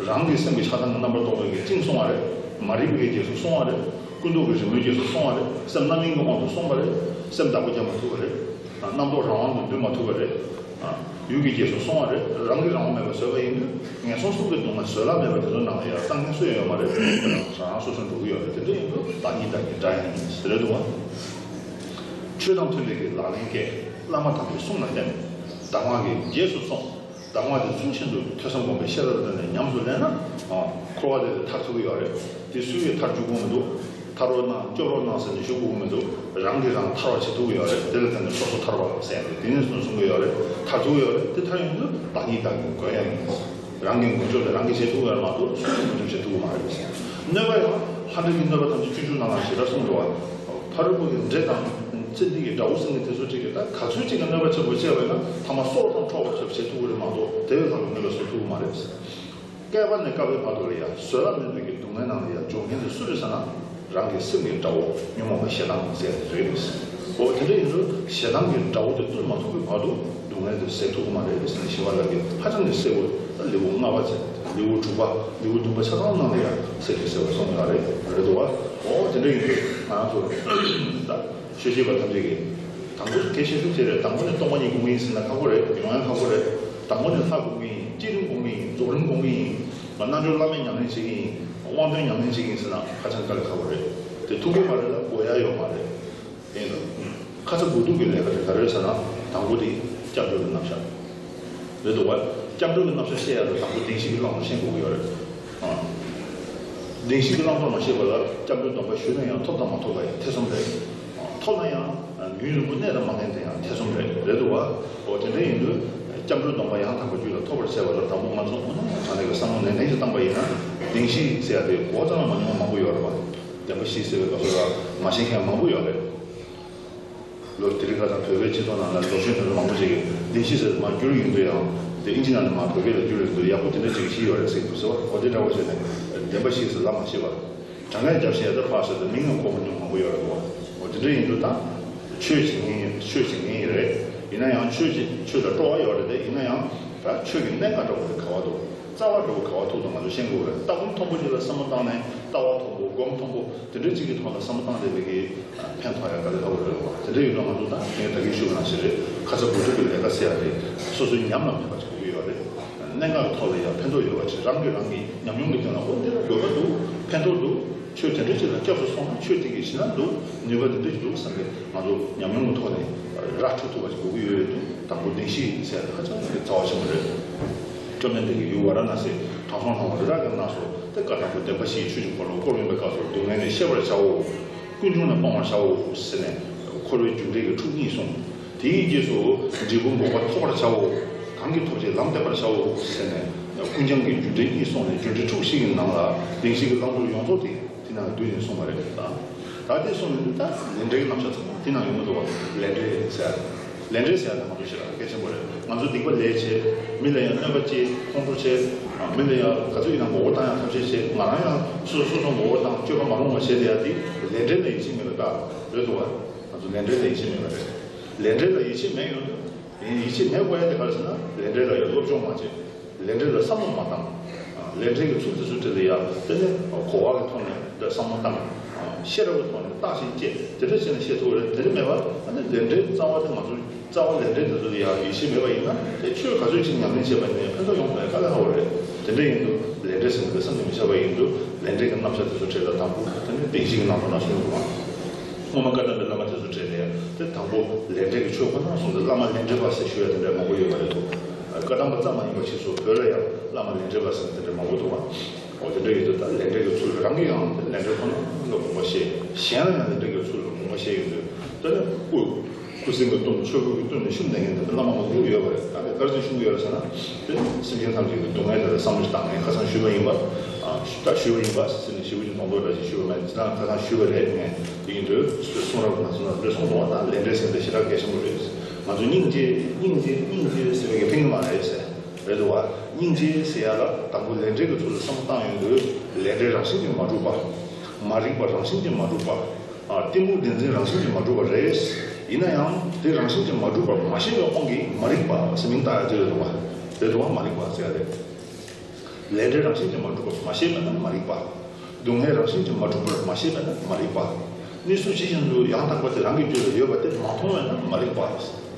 རང་གི་སེམས་ཀྱི་ཆགས་སྡང་གི་རྣམ་པར་རྟོག་པའི་གི་བཅིངས་སོང་བ་རེད། མ་རིག་པའི་གི་རྗེས་སུ་སོང་བ་རེད། ཀུན་རྟོག་གི་རི་མོའི་རྗེས་སུ་སོང་བ་རེད། སེམས་རྣམ་གཡེང་གི་དབང་དུ་སོང་བ་རེད། སེམས་བདག་པོ་རྒྱག་མ་ཐུབ་པ་རེད། རྣམ་རྟོག་རང་དབང་དུ་འདུས་མ་ཐུབ་པ་རེད། ཡུལ་གྱི་རྗེས་སུ་སོང་བ་རེད། རང་གིས་རང་དབང་མེད་པར་བཟོས་པ་ཡིན་དུས་ངན་སོང་གསུམ་གྱི་སྡུག་བསྔལ་བཟོད་གླགས་མེད་པ་དེ་ཚོ་ནང་ལ་ཡང་ལྟ་མཁན་སུ་ཡང་ཡོད་མ་རེད། རང་རང་སོ་སོ་འགྲོ་གི་ཡོད་རེད། དེ་འདྲ་ཡིན་དུས་བདག་ཉིད་བདག་གི་དགྲ་ཡང་ཡིན་ཟེར་རེད་འདུག་བ། ཆོས་དང་མཐུན་པའི་གི་ལག་ལེན་སྐྱེས། བླ་མ་དམ་པའི་གསུང་ལ་བརྟེན། གདམས་ངག་གི་རྗེས་སུ་སོང་། གདམས་ངག་དེ་ཚུལ་བཞིན་དུ་ཐོས་བསམ་སྒོམ་པའི་ཤེས་རབ་ལ་བརྟེན་ནས་ཉམས་སུ་ལེན་ན། འཁོར་བ་དེ་ལས་ཐར་ཐུབ་ཀྱི་ཡོད་རེད། དེ་སུས་ཡང་ཐར་བཅུག་དགོས་མི་འདུག་ཐར་རོགས་གནང་སྐྱོབ་རོགས་གནང་ཟེར་ནས་ཞུ་དགོས་མི་འདུག་རང་གིས་རང་ཐར་བ་བྱེད་ཐུབ་ཀྱི་ཡོད་རེད། དེ་ལ་བརྟེན་ནས་སོ་སོ་ཐར་བ་ཟེར་ཡ་དེ་དེ་ནས་བཟུང་གསུང་གི་ཡོད་རེད། ཐར་ཐུབ་ཀྱི་ཡོད་རེད། དེ་ཐར་ཡོང་དུས་བདག་ཉིད་བདག་གི་མགོན་ཡང་ཡིན། རང་གི་མགོན་སྐྱོབ་དེ་རང་གིས་བྱེད་ཐུབ་ཀྱི་ཡོད་རེད་མ་གཏོགས་སུས་ཀྱང་མགོན་སྐྱོབ་བྱེད་ཐུབ་ཀྱི་མ་རེད། གནོད་པ་ཡང་ལྷ་འདྲེ་གི་གནོད་པ་ཐམས་ཅད་བཅུ་བཅུ་ནང་ལ་ཞེ་དྲག་གསུངས་འདུག་བ། ཕ་རོལ་པོ་གི་འདྲེ་དང་ཙན་དན་གྱི་དགྲ་བོ་ཟེར་མཁན་དེ་ཚོ་གཅིག་གིས་ད་ག་ཚོད་ཅིག་གི་གནོད་པ་ཆེན་པོ་བྱས་པ་ཡིན་ན་ཐ་མ་སྲོག་ཐམ་འཕྲོག་པ་ཚོ་བྱེད་ཐུབ་ཀྱི་རེད་མ་གཏོགས་དེ་བས་ལྷག་པའི་གནོད་པ་བཟོ་ཐུབ་ཀྱི་མ་རེད། བསྐལ་པ་ནས་བསྐལ་པའི་བར་དུ་ལ་ཡང་བཟོད་གླགས་མེད་པའི་གི་སྡུག་བསྔལ་ནང་ལ་ཡང་འཇོག་མཁན་དེ་སུ་རེད་ཟེར་ན། རང་གི་སེམས་ཀྱི་དགྲ་བོ་ཉོན་མོངས་པ་ཞེ་སྡང་ཟེར་དེ་རེད། འོ་དེ་འདྲ་ཡིན་དུས་ཞེ་སྡང་གི་དགྲ་བོ་དེ་བཏུལ་མ་ཐུབ་པའི་བར་དུ་སྡུག་བསྔལ་དེ་སེལ་ཐུབ་ཀྱི་མ་རེད་ཟེར་ནས་ཞི་བ་ལྷ་གིས་ཧ་ཅང་གི་གསལ་བོ། ད་ལེའུ་ལྔ་པ་ཚེ་ལེའུ་དྲུག་པ་ལེའུ་བདུན་པ་ཆ་ཚང་ནང་ལ་ཡང་གསལ་གྱི་གསལ་བོ་གསུངས་ཡོད་རེད། རེད་འདུག་བ། འོ་དེ་འདྲ་ཡིན་དུས་ང་ཚོ་ད་ཆོས་བྱེད་པ་ཐམས་ཅད་ཀྱིས་དང་པོ་གལ་ཆེ་ཤོས་དེ་རེད། དང་པོ་ནས་སྟོང་པ་ཉིད་སྒོམ་གྱི་ཡིན་ཟེར་ན་ཁག་པོ་རེད། ཡོང་ཡང་ཁག་པོ་རེད། དང་པོ་ནས་ལྷ་སྒོམ་གྱི་ཡིན། བསྐྱེད་རིམ་སྒོམ་གྱི་ཡིན། རྫོགས་རིམ་སྒོམ་གྱི་ཡིན། རྣལ་འབྱོར་བླ་མེད་ཉམས་ལེན་བྱེད་ཀྱི་ཡིན། དབང་དོན་ཉམས་ལེན་བྱེད་ཀྱི་ཡིན་ཟེར་ན་ཧ་ཅང་དཀའ་ལས་ཁག་པོ་རེད། དེ་ཐུབ་ཀྱི་མ་རེད་ལ་དགོས་ཡ་ཡོད་མ་རེད། ཡིན་ལ། ཁ་ཚ་དགོས་གཏུགས་ཀྱི་ལས་ཀ་དེ་ག་རེ་རེད་ཟེར་ན། དང་པོ་དེ་སྐྱབས་འགྲོ་གི་རྣམ་གཞག་རེད་འདུག་བ། སྐྱབས་འགྲོ་གི་རྣམ་གཞག་ཤེས་ཡ་ལ་དང་པོ་བདེན་བཞི་གི་བླང་དོར་ཤེས་དགོས་ཀྱི་ཡོད་རེད། ཨ། བདེན་བཞི་གི་བླང་དོར་མ་ཤེས་པ་ལ་སྐྱབས་འགྲོའི་སྡོམ་པ་ཞུས་ན་ཡང་ཐོབ་དང་མ་ཐོབ་པ་ཡང་ཐེ་ཚོམ་རེད། ཨ། ཐོབ་ན་ཡང་ཡུན་རིང་པོ་གནས་དང་མ་གནས་དེ་ཡང་ཐེ་ཚོམ་རེད། རེད་འདུག་བ། འོ་དེ་འདྲ་ཡིན་དུས་སྐྱབས་འགྲོའི་སྡོམ་པ་ཡང་དག་པ་རྒྱུད་ལ་ཐོབ་པར་བྱ་བ་ལ་དང་པོ་ང་ཚོ་དངོས་གནས་དྲང་གནས་ཀྱི་བསམ་བློ་ནན་ཏན་ཞིག་བཏང་པ་ཡིན་ན། བདེན་བཞི་ཟེར་ཡ་དེ་གོ་ཙམ་ལ་མ་མྱོང་བ་མང་པོ་ཡོད་རེད་བ། བདེན་པ་བཞི་ཟེར་བའི་སྐབས་སུ་ལ་མ་ཤེས་མཁན་མང་པོ་ཡོད་རེད། ལོ་དེ་རིང་ཁ་སང་བོད་པའི་སྤྱི་ཚོགས་ནང་ལ་ལོ་གཞོན་དེ་ཚོ་མང་པོ་ཞིག་གིས་བདེན་བཞི་ཟེར་མར་བསྒྱུར་ཡོང་དུས་ཡང་དེ་ཨིན་ཇི་ནང་ནས་མར་བོད་སྐད་ལ་བསྒྱུར་ཡོང་དུས་ཡག་པོ་དེ་འདྲ་ཅིག་ཤེས་ཡོད་རེད་ཟེར་གྱི་འདུག་ཟེར་བ། འོ་དེ་འདྲ་བོ་བྱས་ནས་བདེན་པ་བཞི་ཟེར་ལབ་མ་ཤེས་པར་དྲང་གནས་རྒྱབ་བཤད་ཡ་ད་ཕར་ཟེར་ཏེ་མིང་ཡང་གོ་མ་མྱོང་མང་པོ་ཡོད་རེད་འདུག་འོ་དེ་འདྲ་ཡིན་དུས་ད་ཆོས་བྱེད་མཁན་ཡིན། ཆོས་བྱེད་མཁན་ཡིན་རེད། ཡིན་ན་ཡང་ཆོས་ཀྱི་ཆོས་ལ་སྤྲོ་བ་ཡོད་རེད་དེ། ཡིན་ན་ཡང་ད་ཆོས་ཀྱི་གནད་འགག་འདྲ་བོ་དེ་ག་བ་འདུག་རྩ་བ་འདྲ་བོ་ག་བ་ཐུག་འདུག་ང་ཚོ་ཤེས་དགོས་རེད། ལྟ་སྒོམ་མཐོན་པོ་ཅིག་ལ་བསམ་བློ་བཏང་ནས་ལྟ་བ་མཐོན་པོ་སྒོམ་མཐོན་པོ་དེ་འདྲ་ཅིག་གི་ཐོག་ལ་བསམ་བློ་བཏང་བསྡད་པའི་གི་ཕན་ཐོགས་ཡ་དཀའ་ལས་ཁག་པོ་རེད་བ། དེ་འདྲ་ཡིན་དུས་ང་ཚོ་ད་ངས་ད་གིན་ཞུས་པ་ནང་བཞིན་རེད། ཁ་ཚ་དགོས་གཏུགས་ཀྱི་ལས་ཀ་ཟེར་ཡ་དེ་སོ་སོའི་ཉམས་ལ་ཕན་པ་ཅིག་དགོས་ཀྱི་ཡོད་རེད། གནད་འགག་གི་ཐོག་ལ་ཡང་ཕན་ཐོགས་ཡོད་པ་ཅིག་རང་གིས་རང་གི་ཉམས་མྱོང་གི་སྟེང་ལ་འོ་འདི་ལ་དགོས་པ་འདུག་ཕན་ཐོགས་འདུག་ཆོས་དེ་འདྲ་ཅིག་ལ་སྐྱབས་སུ་སོང་ན་ཆོས་དེ་གི་ཞི་ལྷག་འདུག་ནུས་པ་དེ་འདྲ་ཅིག་འདུག་བསམ་པའི་ང་ཚོ་ཉམས་མྱོང་གི་ཐོག་ནས་ར་འཕྲོད་ཐུབ་པ་ཅིག་དགོས་ཀྱི་ཡོད་ཡོད་དུས་དང་པོ་བདེན་བཞི་ཟེར་ཡ་དེ་ཧ་ཅང་གི་རྩ་བ་ཆེན་པོ་རེད། བཅོམ་ལྡན་འདས་ཀྱིས་ཡུལ་ཝཱ་ར་ཎ་སིའི་དྲང་སྲོང་ལྷ་མོ་རི་རབ་ཀྱི་གནས་སུ་དེ་བཀའ་དང་པོ་བདེན་པ་བཞིའི་ཆོས་ཀྱི་འཁོར་ལོ་བསྐོར་ཡོང་བའི་སྐབས་སུ་སྡུག་བསྔལ་ནི་ཤེས་པར་བྱའོ། ཀུན་འབྱུང་ནི་སྤང་བར་བྱའོ་ཟེར་ནས་འཁོར་བའི་རྒྱུ་འབྲས་ཀྱི་ཁྲུག་གཉིས་གསུངས། དེའི་རྗེས་སུ་འབྲས་བུ་འགོག་པ་ཐོབ་པར་བྱའོ། གང་གིས་ཐོབ་བྱའི་ལམ་བསྟན་པར་བྱའོ་ཟེར་ནས་ཀུན་བྱང་གི་རྒྱུ་འབྲས་གཉིས་གསུངས་ནས་རྒྱུ་འབྲས་ཁྲུག་བཞི་ཡི་ནང་ལ་བདེན་བཞི་གི་བླང་དོར་ཡོངས་རྫོགས་དེ་དེ་ནང་བསྡུས་ནས་གསུངས་པ་རེད། ད་ད་དེ་གསུངས་ནས་ད་ལས་འབྲས་ཀྱི་རྣམ་གཞག་ཚང་མ་དེ་ནང་ཡོང་གི་འདུག་བ། ལས་འབྲས་ཟེར་ཡ། ལས་འབྲས་ཟེར་ཡ་དེ་ང་ཚོ་ཞེ་དྲག་གལ་ཆེན་པོ་རེད། ང་ཚོ་སྡིག་པ་ལས་བྱས། མི་ལ་ཡང་གནོད་པ་སྐྱེལ། ཁོང་ཁྲོ་བྱས། མི་ལ་ཡང་ག་ཚོད་ཡིན་ན་མགོ་སྐོར་བཏང་ཡང་ཐབས་ཤེས་བྱས། ང་རང་ཡང་སོ་སོ་སོ་སོ་མགོ་སྐོར་བཏང་སྤྱོད་པ་མ་རུང་བ་བྱས་བསྡད་ཡ་དེ་ལས་འབྲས་ལ་ཡིད་ཆེས་མེད་པ་འདྲ་རེད་འདུག་བ། ང་ཚོ་ལས་འབྲས་ལ་ཡིད་ཆེས་མེད་པ་རེད། ལས་འབྲས་ལ་ཡིད་ཆེས་མེད་ཡོང་དུས། ཡིད་ཆེས་མེད་དགོས་ཡ་དེ་ག་རེ་ཟེར་ན་ལས་འབྲས་ལ་ཡང་སློབ་སྦྱོང་མ་བྱས། ལས་འབྲས་ལ་བསམ་བློ་མ་བཏང་། ལས་འབྲས་ཀྱི་ཚུལ་དེ་ཚོ་དེ་ལ་ཡང་དེ་ནས་གོ་བ་གི་ཐོག་ནས་བསམ་བློ་བཏང་། ཤེས་རབ་ཀྱི་ཐོག་ནས་བརྟག་ཅིང་དཔྱད། དེ་འདྲ་བྱས་ནས་ཤེས་ཐུབ་པ་རེད། དེ་འདྲ་མེད་པར་ཨ་ནི་ལས་འབྲས་རྩ་བ་དེ་ང་ཚོ་རྩ་བ་ལས་འབྲས་དེ་ཚོ་ལ་ཡང་ཡིད་ཆེས་མེད་པ་ཡིན་ན་དེ་ཆོས་ག་ཚོད་ཅིག་ཉམས་ལེན་བྱས་པ་ཡིན་ན་ཕན་ཐོགས་ཡོང་དགོས་ཡ་དཀའ་ལས་ཁག་པོ་རེད། དེ་འདྲ་ཡིན་དུས་ལས་འབྲས་ཟེར་ནས་བསམ་གྱིས་མི་ཁྱབ་པ་ཡིན་དུས་ལས་འབྲས་ཀྱི་རྣམ་གཞག་དེ་ཚོ་གྲས་ལ་དང་པོ་དེ་ནས་བདེན་བཞི་གི་ནང་དུ་ན་གསུངས་འདུག་བ། སྔོན་མ་བཀའ་གདམས་པའི་བླ་མ་དེ་ཚོ་གྲས་ལ་ཡང་དེ་དང་པོ་ལས་འབྲས་ཀྱི་ཆོས་ཁོ་ན་གསུངས་ཏེ་བླ་མ་ལས་འབྲས་པ་ཟེར་ཞུ་ཡ་དེ་འདྲ་མང་པོ་ཡོད་པ་རེད་འདུག་བཀའ་གདམས་པ་ཙམ་མ་ཡིན་པ་ཕྱིས་སུ་བོད་ལ་ཡང་བླ་མ་ལས་འབྲས་པ་ཟེར་དེ་འདྲ་མང་པོ་འདུག་བ། འོ་དེ་འདྲ་ཡོད་དུས་ད་ལས་འབྲས་ཀྱི་ཚུལ་རང་གིས་ཡང་ལས་འབྲས་ཁོ་ན་ལ་དགོངས་པ་བཞེས། གཞན་ལ་ཡང་ལས་འབྲས་ཀྱི་ཚུལ་ལ་དགོངས་པ་བཞེས་ཡོང་དུས་ད་ནི་སྐུ་སྐུ་སྲིན་གྱིས་བཏུམས། ཆོས་སྐུ་གིས་བཏུམས་ནས་ཤུགས་ལྡན་མཁན་དེ་བླ་མ་མང་པོ་ཡོད་པ་རེད། ད་དེ་ག་རེ་བྱས་ཤུགས་ཡོད་རེད་ཟེར་ན། དེ་སེམས་ཅན་ཐམས་ཅད་ཀྱི་སྡུག་བསྔལ་དེ་ལ་བསམ་བློ་ཞིག་བཏང་ནས་ཁ་སང་ཞུས་པ་ཡིན་པ། ཨ་ད་ཞུས་པ་ཡིན་པ་ཟེར་ནས་ཞེ་པོ་ཅིག་མདོག་མདོག་འདྲ་ཞིག་ཞུས་པ་མེད། ཅི་ལྟར་ཁ་སང་ཞུས་པ་རེད། ངས་དེ་ཡིན་དུས་གསུང་རབ་ནང་གསུང་རབ་འདི་གསུངས་འདུག་བ། ད་ལས་འབྲས་ཟེར་འདི་ཞེ་དྲག་གལ་ཆེན་པོ་རེད། ང་ཚོས་སྙིང་རྗེ་སྙིང་རྗེ་སྙིང་རྗེ་ཟེར་བའི་གི་ཕན་གི་མ་རེད་ཟེར། རེད་འདུག་བ། སྙིང་རྗེ་ཟེར་ཡ་ལ་དང་པོ་ལས་འབྲས་ཀྱི་ཚུལ་ལ་བསམ་བློ་བཏང་ཡོང་དུས་ལས་འབྲས་རང་བཞིན་གྱིས་མ་གྲུབ་པ། མ་རིག་པ་རང་བཞིན་གྱིས་མ་གྲུབ་པ། ཨ་གཏི་མུག་བདེན་འཛིན་རང་བཞིན་གྱིས་མ་གྲུབ་པ་རེད། ཡིན་ན་ཡང་དེ་རང་བཞིན་གྱིས་མ་གྲུབ་པར་མ་ཤེས་པའི་དབང་གིས་མ་རིག་པ་ཟེར་མིང་བཏགས་ཡ་དེ་རེད་འདུག་བ། རེད་འདུག་བ། མ་རིག་པ་ཟེར་ཡ་རེད། ལས་འབྲས་རང་བཞིན་གྱིས་མ་གྲུབ་པར་མ་ཤེས་པས་ན་མ་རིག་པ། སྡུག་བསྔལ་རང་བཞིན་གྱིས་མ་གྲུབ་པར་མ་ཤེས་པས་ན་མ་རིག་པ། གནས་ཚུལ་ཇི་བཞིན་དུ་ཡང་དག་པ་དེ་རང་གི་རྒྱུད་ལ་ཡོད་པ་དེ་མ་མཐོང་བས་ན་མ་རིག་པ།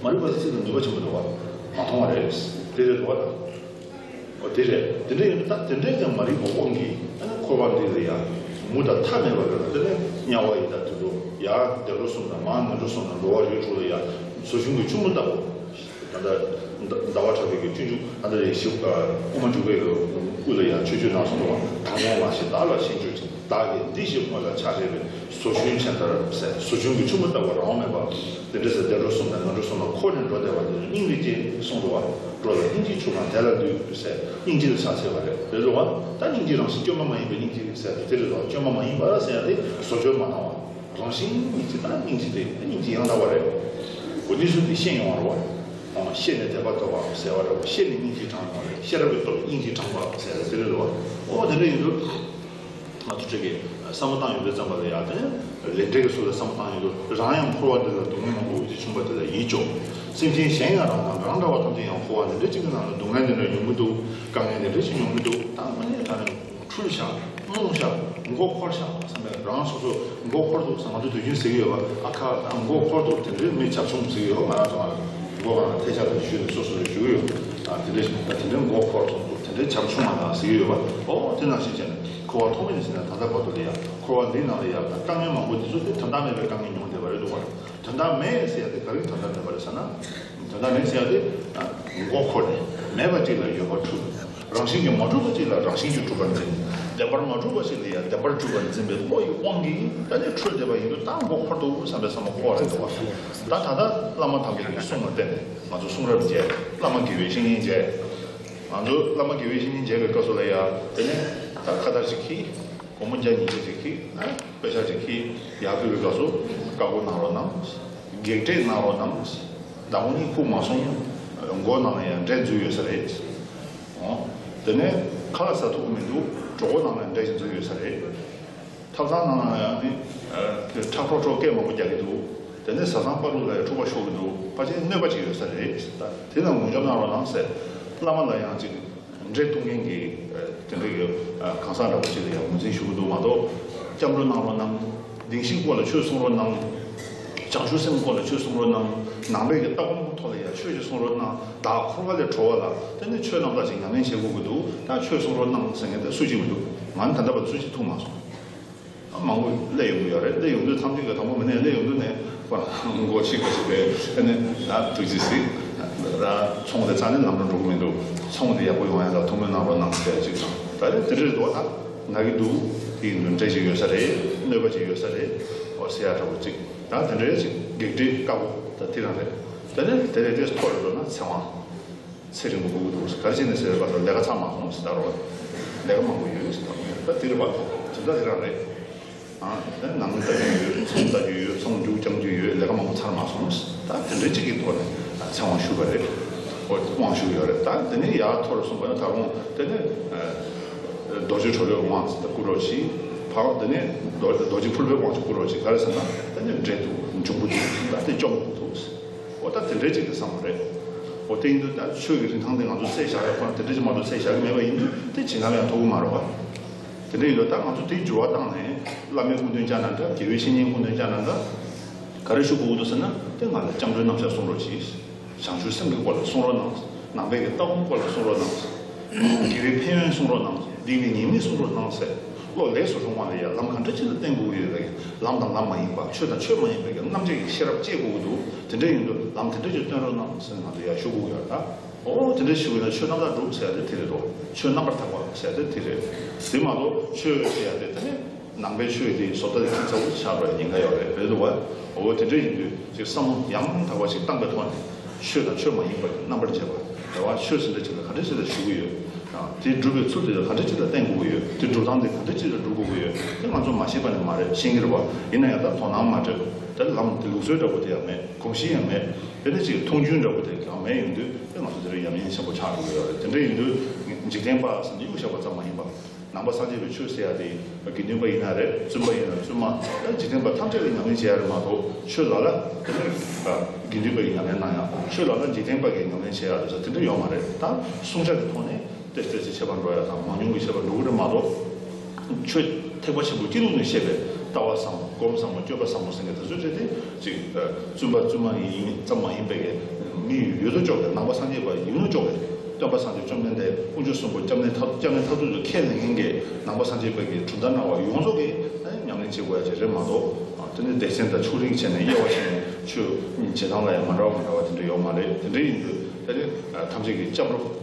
མ་རིག་པ་ཟེར་ཚིག་ལ་ནུས་པ་ཆེན་པོ་འདུག་བ། མ་མཐོང་བ་རེད། དེ་རེད་འདུག་བ་དང་། འོ་དེ་རེད། དེ་འདྲ་ཡིན་ན་ད་དེ་འདྲའི་ཀྱང་མ་རིག་པ་དབང་གིས་ཨ་ནི་འཁོར་བ་འདི་ལ་ཡང་མུ་དང་མཐའ་མེད་པ་རེད་ལ། དེ་ནས་དམྱལ་བ་ཡི་དྭགས་དུད་འགྲོ་ཡར་བདེ་འགྲོ་གསུམ་དང་མར་ངན་འགྲོ་གསུམ་དང་འགྲོ་བ་རིགས་དྲུག་ལ་ཡང་ཟོ་ཆུན་གྱི་ཆུ་མོ་ལྟ་བུ། ད་ལྟ་ཟླ་བ་གྲགས་པའི་གི་སྤྱོད་འཇུག་ཨ་ད་རེ་ཞིག་དབུ་མ་འཇུག་པའི་གི་སྐུ་ལ་ཡང་ཆོས་སྤྱོད་ནང་གསུངས་འདུག་བ། དང་པོ་ང་ཞེས་བདག་ལ་ཤེས་གྱུར་ཅིང་། བདག་གིས་འདི་ཞེས་སྔོན་ལ་ཕྱག་བྱས་པའི། ཟོ་ཆུན་ཆེན་ལྟར་ཟེར། ཟོ་ཆུན་གྱི་ཆུ་མོ་ལྟ་བུ་རང་དབང་མེད་པ། དེ་འདྲ་ཟེར་བདེ་འགྲོ་གསུམ་དང་ངན་འགྲོ་གསུམ་ལ་འཁོར་ནས་འགྲོ་བསྡད་པ་དེ་ཚོ་སྙིང་རྗེ་ཅེས་གསུངས་འདུག་བ། འགྲོ་ལ་སྙིང་རྗེའི་ཆུ་གང་དེ་ལ་འདུད་ཟེར་སྙིང་རྗེ་ལ་ཕྱག་འཚལ་བ་རེད། རེད་འདུག་བ། ད་སྙིང་རྗེ་རང་བཞིན་བཅོས་མ་མ་ཡིན་པའི་སྙིང་རྗེ་ཟེར་ཏེ་དེ་རེད་འདུག་བ། བཅོས་མ་མ་ཡིན་པ་ཟེར་ཡ་དེ་བཟོ་བཅོས་མ་བཏང་བ། རང་བཞིན་སྙིང་རྗེ་དང་སྙིང་རྗེ་དེ་སྙིང་རྗེ་ཡང་དག་པ་རེད། འོ་འདི་ཚོ་དེ་ཤེས་ཡོང་བ་རེད་བ། ཨ་ཤེས་ནས་དད་པ་ཐོབ་པ་ཟེར་བ་རེད་བ། ཤེས་ནས་སྙིང་རྗེ་དྲངས་པ་རེད། ཤེས་རབ་ཀྱི་སྟོབས་ཀྱིས་སྙིང་རྗེ་དྲངས་པ་ཟེར་ཡ་དེ་རེད་བ། འོ་དེ་འདྲ་ཡིན་དུས་ང་ཚོ་ཁྲོད་ཀྱི་བསམ་བློ་བཏང་ཡོང་དུས་ཙམ་པ་ལ་ཡ་དེ་ལས་འབྲས་ཀྱི་ཚུལ་ལ་བསམ་བློ་བཏང་ཡོང་དུས་རང་ཡང་འཁོར་བ་འདི་ལ་སྡུག་བསྔལ་མང་པོ་འོ་ཅི་བྱུང་བ་དེ་ལ་ཡིད་སྐྱོ། སེམས་ཅན་གཞན་ཡང་རང་དང་རང་འདྲ་བ་ཐམས་ཅད་ཡང་འཁོར་བ་འདི་འདྲ་གཅིག་གི་ནང་ལ་སྡུག་བསྔལ་འདི་འདྲ་མྱོང་གི་འདུག་དཀའ་ངལ་འདི་འདྲ་ཞིག་མྱོང་གི་འདུག་ད་དངོས་གནས་དྲང་གནས། འཁྲུལ་ཤག་རྨོངས་ཤག་མགོ་འཁོར་ཤག་བསམ་པས། རང་སོ་སོ་མགོ་འཁོར་འདུག་ཟེར། ང་ཚོ་དུས་རྒྱུན་ཟེར་གྱི་ཡོད་པ། ཨ་ཁ་ད་མགོ་འཁོར་འདུག་དེ་འདྲའི་མི་བྱབ་ཆུང་ཟེར་གྱི་ཡོད་པ། ང་རང་ཚོ་མགོ་གང་ལ་ཐལ་ཆ་དང་ཞུས་ནས་སོ་སོ་ལ་ཞུ་གི་ཡོད། ཨ་དེ་འདྲའི་ད་དེ་འདྲའི་མགོ་འཁོར་སོང་འདུག་དེ་འདྲའི་བྱབ་ཆུང་བ་དང་ཟེར་གྱི་ཡོད་པ། ཨོ་དེ་ནང་བཞིན་བྱས་ནས་འཁོར་བ་ཐོག་མེད་ནས་ཟིན་ན་ད་ལྟ་བར་དུ་ལ་ཡ་འཁོར་བ་འདིའི་ནང་ལ་ཡ་ད་དཀའ་ངལ་མང་པོ་འདི་ཚོ་དེ་དོན་དག་མེད་པའི་དཀའ་ངལ་མྱོང་བསྡད་པ་རེད་འདུག་བ། དོན་དག་མེད་ཟེར་ཡ་དེ་ག་རེ་དོན་དག་མེད་པ་རེད་ཟེར་ན། དོན་དག་མེད་ཟེར་ཡ་དེ། མགོ་འཁོར་ནས་མེད་པ་ཅིག་ལ་ཡོད་པར་འཁྲུལ། རང་བཞིན་གྱིས་མ་གྲུབ་པ་ཅིག་ལ་རང་བཞིན་གྱིས་གྲུབ་པར་འཛིན། བདེན་པར་མ་གྲུབ་པ་ཞིག་ལ་ཡང་བདེན་པར་གྲུབ་པར་འཛིན་པའི་བློ་ཡི་དབང་གིས་ད་ནི་འཁྲུལ་བསྡད་པ་ཡིན་དུས་ད་མགོ་འཁོར་འདུག་བསམ་པའི་བསམ་བློ་འཁོར་བ་རེད་འདུག་བ། ད་ད་ལྟ་བླ་མ་དམ་པའི་གི་གསུང་ལ་བརྟེན་ནས་ང་ཚོ་གསུང་རབ་མཇལ། བླ་མ་དགེ་བའི་བཤེས་གཉེན་མཇལ། ང་ཚོ་བླ་མ་དགེ་བའི་བཤེས་གཉེན་མཇལ་བའི་སྐབས་སུ་ལ་ཡང་དེ་ནས་ད་ཁ་བརྡ་ཅིག་གིས། སྒོར་མོ་བརྒྱ་ཉིས་བརྒྱ་ཅིག་གིས་ཨ་དཔེ་ཆ་ཅིག་གིས་ཡར་ཕུལ་བའི་སྐབས་སུ་བཀའ་བསྒོ་གནང་རོགས་གནང་། བགེགས་བསྐྲད་གནང་རོགས་གནང་། ཟླ་ངོ་གཉིས་ཁུག་མ་སོང་། མགོ་ནང་ལ་ཡང་འབྲས་འཛུལ་ཡོད་ས་རེད། འོ། དེ་ནས་ཁ་ལག་ཟ་ཐུབ་ཀྱི་མི་འདུག་གྲོད་ཁོག་ནང་ལ་འབྲས་ཤིག་འཛུལ་ཡོད་ས་རེད། ཐབ་ཚང་ནང་ལ་ཡང་ནི་ཁྲག་ཁྲོག་ཁྲོག་སྐད་མང་པོ་རྒྱག་གི་འདུག་དེ་ནས་བཟའ་ཚང་བར་དུ་ལ་ཡང་འཁྲུག་པ་ཤོར་གྱི་འདུག་ཕལ་ཆེར་གནོད་པ་ཅིག་ཡོད་ས་རེད། དེ་ལ་ངོས་སྦྱོར་གནང་རོགས་གནང་ཟེར། བླ་མ་ལ་ཡང་ཅིག་འབྲས་གཏོང་མཁན་གྱི་དེ་འདྲ་གི་གང་ཟག་འདྲ་པོ་ཅིག་ལ་ཡང་ངོས་འཛིན་ཞུ་གི་འདུག་མ་གཏོགས། སྐྱབས་འགྲོ་གནང་རོགས་གནང་། བདེན་བཞིའི་སྐོར་ལ་ཆོས་གསུང་རོགས་གནང་། བྱང་ཆུབ་སེམས་སྐོར་ལ་ཆོས་གསུང་རོགས་གནང་། ནང་པའི་གི་ལྟ་སྒོམ་གྱི་ཐོག་ལ་ཡང་ཆོས་ཅིག་གསུང་རོགས་གནང་། བདག་འཁོར་བ་ལས་གྲོལ་བ་ལ་དེ་ནི་ཆོས་རྣམ་དག་ཅིག་ཉམས་ལེན་བྱེད་དགོས་ཀྱི་འདུག་ད་ཆོས་གསུང་རོགས་གནང་ཟེར་མཁན་དེ་སུ་གཅིག་མི་འདུག་ང་ནི་ད་ལྟ་བར་དུ་སུ་གཅིག་ཐུག་མ་སོང་། མང་པོ་སླེབས་ཡོང་གི་ཡོད་རེད། སླེབས་ཡོང་དུས་ཐམས་ཅད་ཀྱི་དང་པོ་མི་ནས་སླེབས་ཡོང་དུས་ནས་ཁོ་རང་མགོ་ཤིག་པ་ཞིག་རེད། ཨ་ནི་ད་ཐུགས་རྗེ་གཟིགས། ད་ཚོང་དེ་རྩ་ནས་ལམ་འགྲོ་འགྲོ་གི་མི་འདུག་ཚོང་དེ་ཡག་པོ་ཡོང་ཡ་ལ་ཐུགས་སྨོན་གནང་རོགས་གནང་ཟེར་ཅིག་དང་། ད་རེས་དེ་འདྲ་རེད་འདུག་ད་ན་གི་འདུག་དེ་ཡིན་དུས་འབྲས་ཅིག་ཡོད་ས་རེད། གནོད་པ་ཅིག་ཡོད་ས་རེད། འོ་ཟེར་ཡ་འདྲ་པོ་ཅིག་ད་དེ་འདྲའི་ཅིག་བགེགས་བསྐྲད་བཀའ་བསྒོ་ད་དེ་རང་རེད། དེ་ནས་དེ་ལས་དེ་མཐོ་རུ་འགྲོ་ན་ཚེ་དབང་། ཚེ་རིང་པོ་དགོས་ཀྱི་འདུག་ག་རེ་བྱས་ནས་ཟེར་བ་དང་ལས་ཀ་ཚར་མ་སོང་ཟེར་ད་རོགས། ལས་ཀ་མང་པོ་ཡོད་ཟེར་ད་རོགས། ད་དེ་རེད་པ། དེ་འདྲ་དེ་རང་རེད། ཨ་ནང་མི་ལྟ་རྒྱུ་ཡོད། ཚོང་ལྟ་རྒྱུ་ཡོད། ཚོང་རྒྱུག་རྐྱང་རྒྱུ་ཡོད། ལས་ཀ་མང་པོ་ཚར་མ་སོང་ཟེར། ད་དེ་འདྲའི་གཅིག་གི་ཐོག་ནས་ཚེ་དབང་ཞུས་པ་རེད། ཨོ་དབང་ཞུས་ཡོད་རེད། ད་དེ་ནས་ཡར་མཐོ་རུ་སོང་བ་ན་ད་རུང་དེ་ནས་རྡོ་རྗེ་གྲོ་ལོད་དབང་ཟེར་ད་བསྐུར་རོགས་གྱིས། ཕར་དེ་ནས་རྡོ་རྡོ་རྗེ་ཕུར་པའི་དབང་ཅིག་བསྐུར་རོགས་གྱིས། ག་རེ་ཟེར་ན་དེ་ནས་འབྲས་འདུག་འབྱུང་པོ་འདུག་ད་དེ་སྐྱོང་དགོས་འདུག་འོ་ད་དེ་འདྲའི་ཅིག་གི་བསམ་བློ་རེད། འོ་དེ་ཡིན་དུས་ད་ཆོས་ཀྱི་རིན་ཐང་དེ་ང་ཚོ་གསལ་བཞག་ཡ་ཁོ་ན་དེ་འདྲ་ཅིག་མ་གཏོགས་གསལ་བཞག་གི་མེད་པ་ཡིན་དུས་དེ་བྱེད་སྟངས་ཡང་ཐོགས་ཀྱི་མ་རེད་པ། དེ་འདྲ་ཡིན་དུས་ད་ང་ཚོ་དེའི་འགྱུར་བ་བཏང་ནས་བླ་མའི་སྐུ་མདུན་བཅར་ན་འདྲ། དགེ་བའི་བཤེས་གཉེན་སྐུ་མདུན་བཅར་ན་འདྲ། ག་རེ་ཞུ་དགོས་ཀྱི་འདུག་ཟེར་ན་དེ་ང་ལ་སྐྱབས་འགྲོའི་རྣམ་གཞག་གསུང་རོགས་གྱིས། བྱང་ཆུབ་སེམས་ཀྱི་སྐོར་ལ་གསུང་རོགས་གནང་། ནང་པའི་གི་ལྟ་སྒོམ་སྐོར་ལ་གསུང་རོགས་གནང་། དགེ་བའི་ཕན་ཡོན་གསུང་རོགས་གནང་། སྡིག་པའི་ཉེས་དམིགས་གསུང་རོགས་གནང་ཟེར། བློ་ལས་སུ་རུང་བ་ལ་ཡང་ལམ་ག་འདྲ་ཅིག་ལ་བསྟེན་དགོས་ཀྱི་ཡོད་པའི་ལམ་དང་ལམ་མ་ཡིན་པ། ཆོས་དང་ཆོས་མ་ཡིན་པའི་རྣམ་འབྱེད་ཀྱི་ཤེས་རབ་སྐྱེ་དགོས་ཀྱི་འདུག་དེ་འདྲ་ཡིན་དུས་ལམ་དེ་འདྲ་ཅིག་སྟོན་རོགས་གནང་ཟེར་ནས་ང་ཚོ་ཡར་ཞུ་དགོས་ཀྱི་ཡོད་ད། ཨོ་དེ་འདྲ་ཞུ་བ་ན་ཆོས་རྣམ་དག་སྒྲུབ་ཟེར་ཡ་དེ་དེ་རེད་དོ། ཆོས་རྣམ་པར་དག་པ་ཟེར་ཡ་དེ་དེ་རེད། དེ་མ་གཏོགས་ཆོས་ཟེར་ཡ་དེ་ད་ནི་ནང་པའི་ཆོས་དེ་བཟོ་ལྟ་དེ་ཁྱི་ཚ་བོ་ཆགས་པའི་ཉེན་ཁ་ཡོད་རེད། རེད་འདུག་བ། ཨོ་དེ་འདྲ་ཡིན་དུས་ཅིག་བསམ་བློ་ཡང་དག་པ་ཞིག་བཏང་པའི་ཐོག་ནས་ཆོས་དང་ཆོས་མ་ཡིན་པ་རྣམ་པར་འབྱེད་པ་རེད་བ། ཆོས་ཟེར་འདྲ་ཅིག་ལ་ག་འདྲ་ཅིག་ལ་ཞུ་གི་ཡོད། དེ་སྒྲུབ་པའི་ཚུལ་དེ་ལ་ག་འདྲ་ཅིག་ལ་བསྟེན་དགོས་ཀྱི་ཡོད། དེ་སྒྲུབ་སྟངས་དེ་ག་འདྲ་ཅིག་ལ་སྒྲུབ་དགོས་ཀྱི་ཡོད། དེ་ང་ཚོ་མ་ཤེས་པ་ནི་མ་རེད། ཤེས་ཀྱི་རེད་བ། ཡིན་ན་ཡང་ད་དོ་སྣང་མ་སྤྲད། དེ་ལམ་དེ་ལུགས་སྲོལ་འདྲ་པོ་དེ་ཡང་མེད། གོམས་གཤིས་ཡང་མེད། དེ་འདྲ་ཅིག་མཐོང་ཆུང་འདྲ་པོ་དེ་ཡང་མེད། ཡིན་དུས་དེ་ང་ཚོ་དེ་རིང་ཡ་མཚན་ཆེན་པོ་ཆགས་འགྲོ་གི་ཡོད་རེད། དེ་འདྲ་ཡིན་དུས་འཇིག་རྟེན་པ་ཟེར་ནས་གཡུག་བཞག་པ་ཙམ་མ་ཡིན་པ། ནང་པ་སངས་རྒྱས་པའི་ཆོས་ཟེར་ཡ་དེ་དགེ་འདུན་པ་ཡིན་ན་རེད། བཙུན་པ་ཡིན་ན་བཙུན་མ། ད་འཇིག་རྟེན་པ་ཐམས་ཅད་ལ་ཉམས་ལེན་བྱེད་ཡ་རེད་མ་གཏོགས། ཆོས་ལ་ལ་དེ་ནས་དགེ་འདུན་པ་ཡིས་ཉམས་ལེན་གནང་ཡ། ཆོས་ལ་ལ་འཇིག་རྟེན་པ་གིས་ཉམས་ལེན་བྱེད་ཡ་རེད་ཟེར་དེ་འདྲ་ཡོད་མ་རེད། ད་བསྲུང་བྱ་གི་ཐོག་ནས་ཏོག་ཙམ་ཏོག་ཙམ་ཆད་པ་འགྲོ་ཡ་དང་མང་ཉུང་གི་ཆད་པ་འགྲོ་གི་རེད་མ་གཏོགས། ཆོས་ཐེག་པ་ཆེན་པོ་སྤྱི་ལུགས་ནས་བཤད་པའི་ལྟ་བ་བཟང་པོ། སྒོམ་བཟང་པོ། སྤྱོད་པ་བཟང་པོ་ཟེར་མཁན་དེ་ཚོ་བྱས་ཏེ་ཅིག་བཙུན་པ་བཙུན་མ་ཡིན་ཙམ་མ་ཡིན་པའི་གི་མི་ཡོད་དོ་ཅོག་གི་ནང་པ་སངས་རྒྱས་པ་ཡིན་ནོ་ཅོག་གི་སྟོན་པ་སངས་རྒྱས་བཅོམ་ལྡན་འདས། དཀོན་མཆོག་གསུམ་པོ། སྐྱབས་གནས་མཐར། སྐྱབས་གནས་མཐར་ཐུག་ཏུ་ཁས་ལེན་མཁན་གྱི་ནང་པ་སངས་རྒྱས་པ་གི་གྲུབ་མཐའ་སྨྲ་བ་ཡོངས་རྫོགས་ཀྱིས་ཨ་ནི་ཉམས་ལེན་བྱེད་དགོས་ཡ་ཅིག་རེད་མ་གཏོགས། ཨ་དེ་ནི་སྡེ་ཚན་དང་ཕྱོགས་རིས་བྱས་ནས་དབྱེ་བ་ཕྱེ་ནས་ཆོས་བྱེད་སྟངས་ལ་ཡང་མ་འདྲ་བ་མ་འདྲ་བ་དེ་འདྲ་ཡོད་མ་རེད། དེ་འདྲ་ཡིན་དུས་དེ་ནི་ཨ་ཐམས་ཅད་ཀྱི་སྐྱབས་འགྲོ་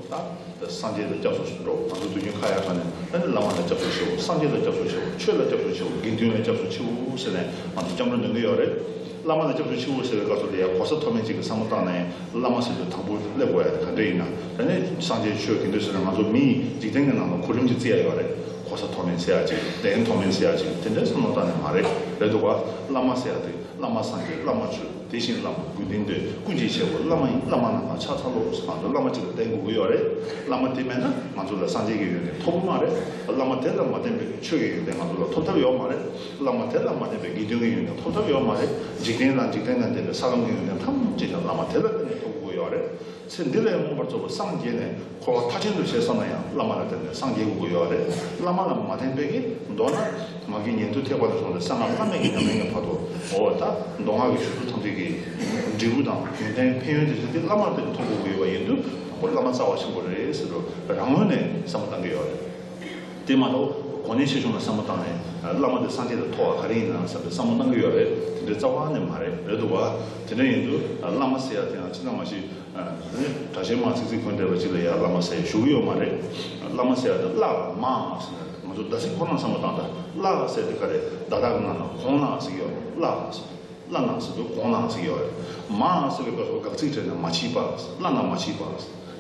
ད་སངས་རྒྱས་ལ་སྐྱབས་སུ་འགྲོ། ང་ཚོ་དུས་རྒྱུན་ཁ་ཡར་ཁ་ནས་ཨ་ནི་བླ་མ་ལ་སྐྱབས་སུ་མཆིའོ། སངས་རྒྱས་ལ་སྐྱབས་སུ་མཆིའོ། ཆོས་ལ་སྐྱབས་སུ་མཆིའོ། དགེ་འདུན་ལ་སྐྱབས་སུ་མཆིའོ་ཟེར་ནས་ང་ཚོ་སྐྱབས་འགྲོ་འདོན་གྱི་ཡོད་རེད། བླ་མ་ལ་སྐྱབས་སུ་མཆིའོ་ཟེར་བའི་སྐབས་སུ་ལ་ཡང་གོ་ས་མཐོ་དམན་ཅིག་གི་བསམ་བློ་བཏང་ནས་བླ་མ་ཟེར་དུས་དང་པོ་སླེབས་དགོས་ཡ་ག་འདྲ་ཡིན་ན། ད་ནི་སངས་རྒྱས་ཆོས་དགེ་འདུན་ཟེར་ན་ང་ཚོ་མི་ཡིས་འཇིག་རྟེན་གྱི་ནང་ལ་གོ་རིམ་ཅིག་བརྩི་ཡ་ཡོད་རེད། གོ་ས་མཐོ་དམན་ཟེར་ཡ་ཅིག་གདན་མཐོ་དམན་ཟེར་ཡ་ཅིག་དེ་འདྲའི་བསམ་བློ་བཏང་ནས་མ་རེད། རེད་འདུག་བ། བླ་མ་ཟེར་ཡ་དེ་བླ་མ་སངས་རྒྱས། བླ་མ་ཆོས། དེ་བཞིན་བླ་མ་དགེ་འདུན་འདོད། ཀུན་གྱིས་བྱེད་པོ་བླ་མ་ཡིན། བླ་མ་རྣམས་ལ་ཕྱག་འཚལ་ལོ། ང་ཚོ་བླ་མ་གཅིག་ལ་བརྟེན་དགོས་ཀྱི་ཡོད་རེད། བླ་མ་དེ་མེད་ན་ང་ཚོ་ལ་སངས་རྒྱས་ཀྱི་ཡོན་ཏན་ཐོབ་ཀྱི་མ་རེད། བླ་མ་དེ་ལ་མ་བརྟེན་པའི་ཆོས་ཀྱི་ཡོན་ཏན་ང་ཚོ་ལ་ཐོབ་ཐབས་ཡོད་མ་རེད། བླ་མ་དེ་ལ་མ་བརྟེན་པའི་དགེ་འདུན་གྱི་ཡོན་ཏན་ཐོབ་ཐབས་ཡོད་མ་རེད། འཇིག་རྟེན་དང་འཇིག་རྟེན་དང་ལྡན་པའི་ས་ལམ་གྱི་ཡོན་ཏན་ཐམས་ཅད་ཀྱང་བླ་མ་དེ་ལ་བརྟེན་ནས་ཐོབ་དགོས་ཀྱི་ཡོད་རེད། ཚེ་འདི་ལས་མངོན་པར་རྫོགས་པའི་སངས་རྒྱས་ནས་འཁོར་བ་མཐར་ཕྱིན་དུ་བྱེད་བསམ་ན་ཡང་བླ་མ་ལ་བརྟེན་ནས་སངས་རྒྱས་དགོས་ཀྱི་ཡོད་རེད། བླ་མ་ལ་མ་བརྟེན་པའི་གི་མདོར་ན་མ་གི་ཉན་ཐོས་ཐེག་པ་ནས་བཟུང་སྟེ་གསང་སྔགས་བླ་མེད་ཀྱི་ཉམས་ལེན་གྱི་བར་དུ། འོ་ད་མདོ་སྔགས་ཀྱི་ཆོས་ཚུལ་ཐམས་ཅད་ཀྱི་འབྲས་བུ་དང་ཡོན་ཏན་ཕན་ཡོན་དེ་ཚོ་དེ་བླ་མ་ལ་བརྟེན་ནས་ཐོབ་དགོས་ཀྱི་ཡོད་པ་ཡིན་དུས། ཁོ་བླ་མ་རྩ་བ་ཆེན་པོ་རེད་ཟེར་དུས་རང་ངོས་ནས་བསམ་བློ་བཏང་གི་ཡོད་རེད། དེ་མ་གཏོགས་གོ་གནས་ཆེ་ཆུང་ལ་བསམ་བློ་བཏང་ནས་བླ་མ་དེ་སངས་རྒྱས་ལ་ཐོབ་པ་ག་རེ་ཡིན་ན་བསམ་པའི་བསམ་བློ་བཏང་གི་ཡོད་རེད། དེ་འདྲའི་རྩ་བ་ནས་མ་རེད། རེད་འདུག་བ། དེ་འདྲ་ཡིན་དུས་བླ་མ་ཟེར་ཡ་དེ་ཡང་ཅི་ཙམ་མ་ཞིག་ཨ་ནི་གྲྭ་ཆེན་དམག་ཚིག་ཚིག་གོན་བསྡད་པ་ཅིག་ལ་ཡང་བླ་མ་ཟེར་ཞུ་གི་ཡོད་མ་རེད། བླ་མ་ཟེར་ཡ་དེ་བླ་མ་ཟེར་ན་ང་ཚོ་བརྡ་ཚིག་ཁོ་ན་བསམ་བློ་བཏང་དང་། བླ་ཟེར་དེ་ག་རེ། བརྡ་དག་གི་ནང་ན་གོང་ན་ཟེར་གི་ཡོད་རེད། བླ་ཟེར། བླ་ན་ཟེར་དུས་གོང་ན་ཟེར་གི་ཡོད་རེད། མ་ཟེར་བའི་སྐབས་སུ་དགག་ཚིག་བྲིས་ནས་མ་མཆིས་པ། བླ་ན་མ་མཆིས་པ།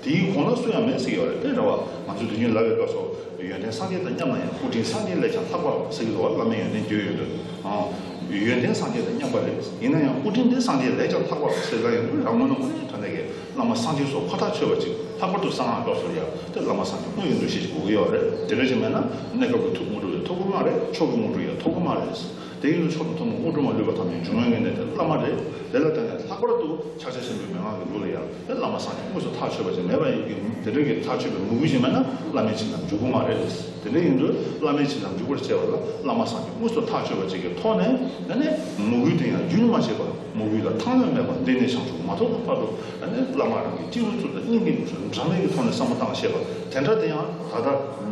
དེའི་གོང་ན་སུ་ཡང་མེད་ཟེར་གི་ཡོད་རེད། དེ་འདྲ་བ་ང་ཚོས་དུས་རྒྱུན་ལབ་པའི་སྐབས་སུ་ཡོན་ཏན་སངས་རྒྱས་དང་མཉམ་ན་ཡང་སྐུ་དྲིན་སངས་རྒྱས་ལས་ཀྱང་ལྷག་པ་ཟེར་གི་འདུག་བ། བླ་མའི་ཡོན་ཏན་བརྗོད་ཡོང་དུས། ཨང་། ཡོན་ཏན་སངས་རྒྱས་དང་མཉམ་པ་རེད། ཡིན་ན་ཡང་སྐུ་དྲིན་དེ་སངས་རྒྱས་ལས་ཀྱང་ལྷག་པ་ཟེར་ལ་ཡོང་དུས་རང་ངོས་ནས་དངོས་གནས་དྲང་གནས་ཀྱི་བླ་མ་སངས་རྒྱས་སོགས་ཁོ་ཐག་ཆོད་པ་ཅིག་ལྷག་པར་དུ་གསང་སྔགས་སྐབས་སུ་ཡང་དེ་བླ་མ་སངས་རྒྱས་དངོས་ཀྱི་འདུ་ཤེས་ཅིག་དགོས་ཀྱི་ཡོད་རེད། དེ་འདྲ་ཞིག་མེད་ན་གནས་སྐབས་ཀྱི་ཐུགས་དངོས་གྲུབ་ཡང་ཐོབ་ཀྱི་མ་རེད། མཆོག་གི་དངོས་གྲུབ་ཡང་ཐོབ་ཀྱི་མ་རེད། དེ་ཡིན་དུས་མཆོག་ཏུ་ཐོབ་པའི་དངོས་གྲུབ་མ་ལུས་པ་ཐམས་ཅད་འབྱུང་བའི་ངེས་གནས་དེ་བླ་མ་རེད། དེ་ལ་བརྟེན་ནས་ལྷག་པར་དུ་ཕྱག་རྒྱ་ཆེན་པོའི་མན་ངག་གི་ལུགས་ལ་ཡང་དེ་བླ་མ་སངས་རྒྱས་དངོས་སུ་ཐག་ཆོད་པ་ཅིག་མེད་པ་ཡིན་གྱི། དེ་འདྲ་གི་ཐག་ཆོད་པའི་མོས་གུས་ཅིག་མེད་ན་བླ་མའི་བྱིན་རླབས་འཇུག་གི་མ་རེད། དེ་འདྲ་ཡིན་དུས་བླ་མའི་བྱིན་རླབས་འཇུག་པར་བྱེད་པ་ལ་བླ་མ་སངས་རྒྱས་དངོས་སུ་ཐག་ཆོད་པ་ཅིག་གི་ཐོག་ནས་ཨ་ནི་མོས་གུས་དེ་ཡང་རྒྱུན་མ་ཆད་པར་མོས་གུས་ལ་ཐང་ལྷོད་མེད་པར་འདི་ནས་བྱང་ཆུབ་མ་ཐོབ་བར་དུ་ཨ་ནི་བླ་མ་རང་གི་སྤྱི་བོའི་གཙུག་ཏུ་སྙིང་གི་དབུས་སུ་འབྲལ་མེད་ཀྱི་ཐོག་ནས་བསམ་བློ་བཏང་བྱས་པ་དེ་འདྲ་དེ་ཡང་ད་ལྟ་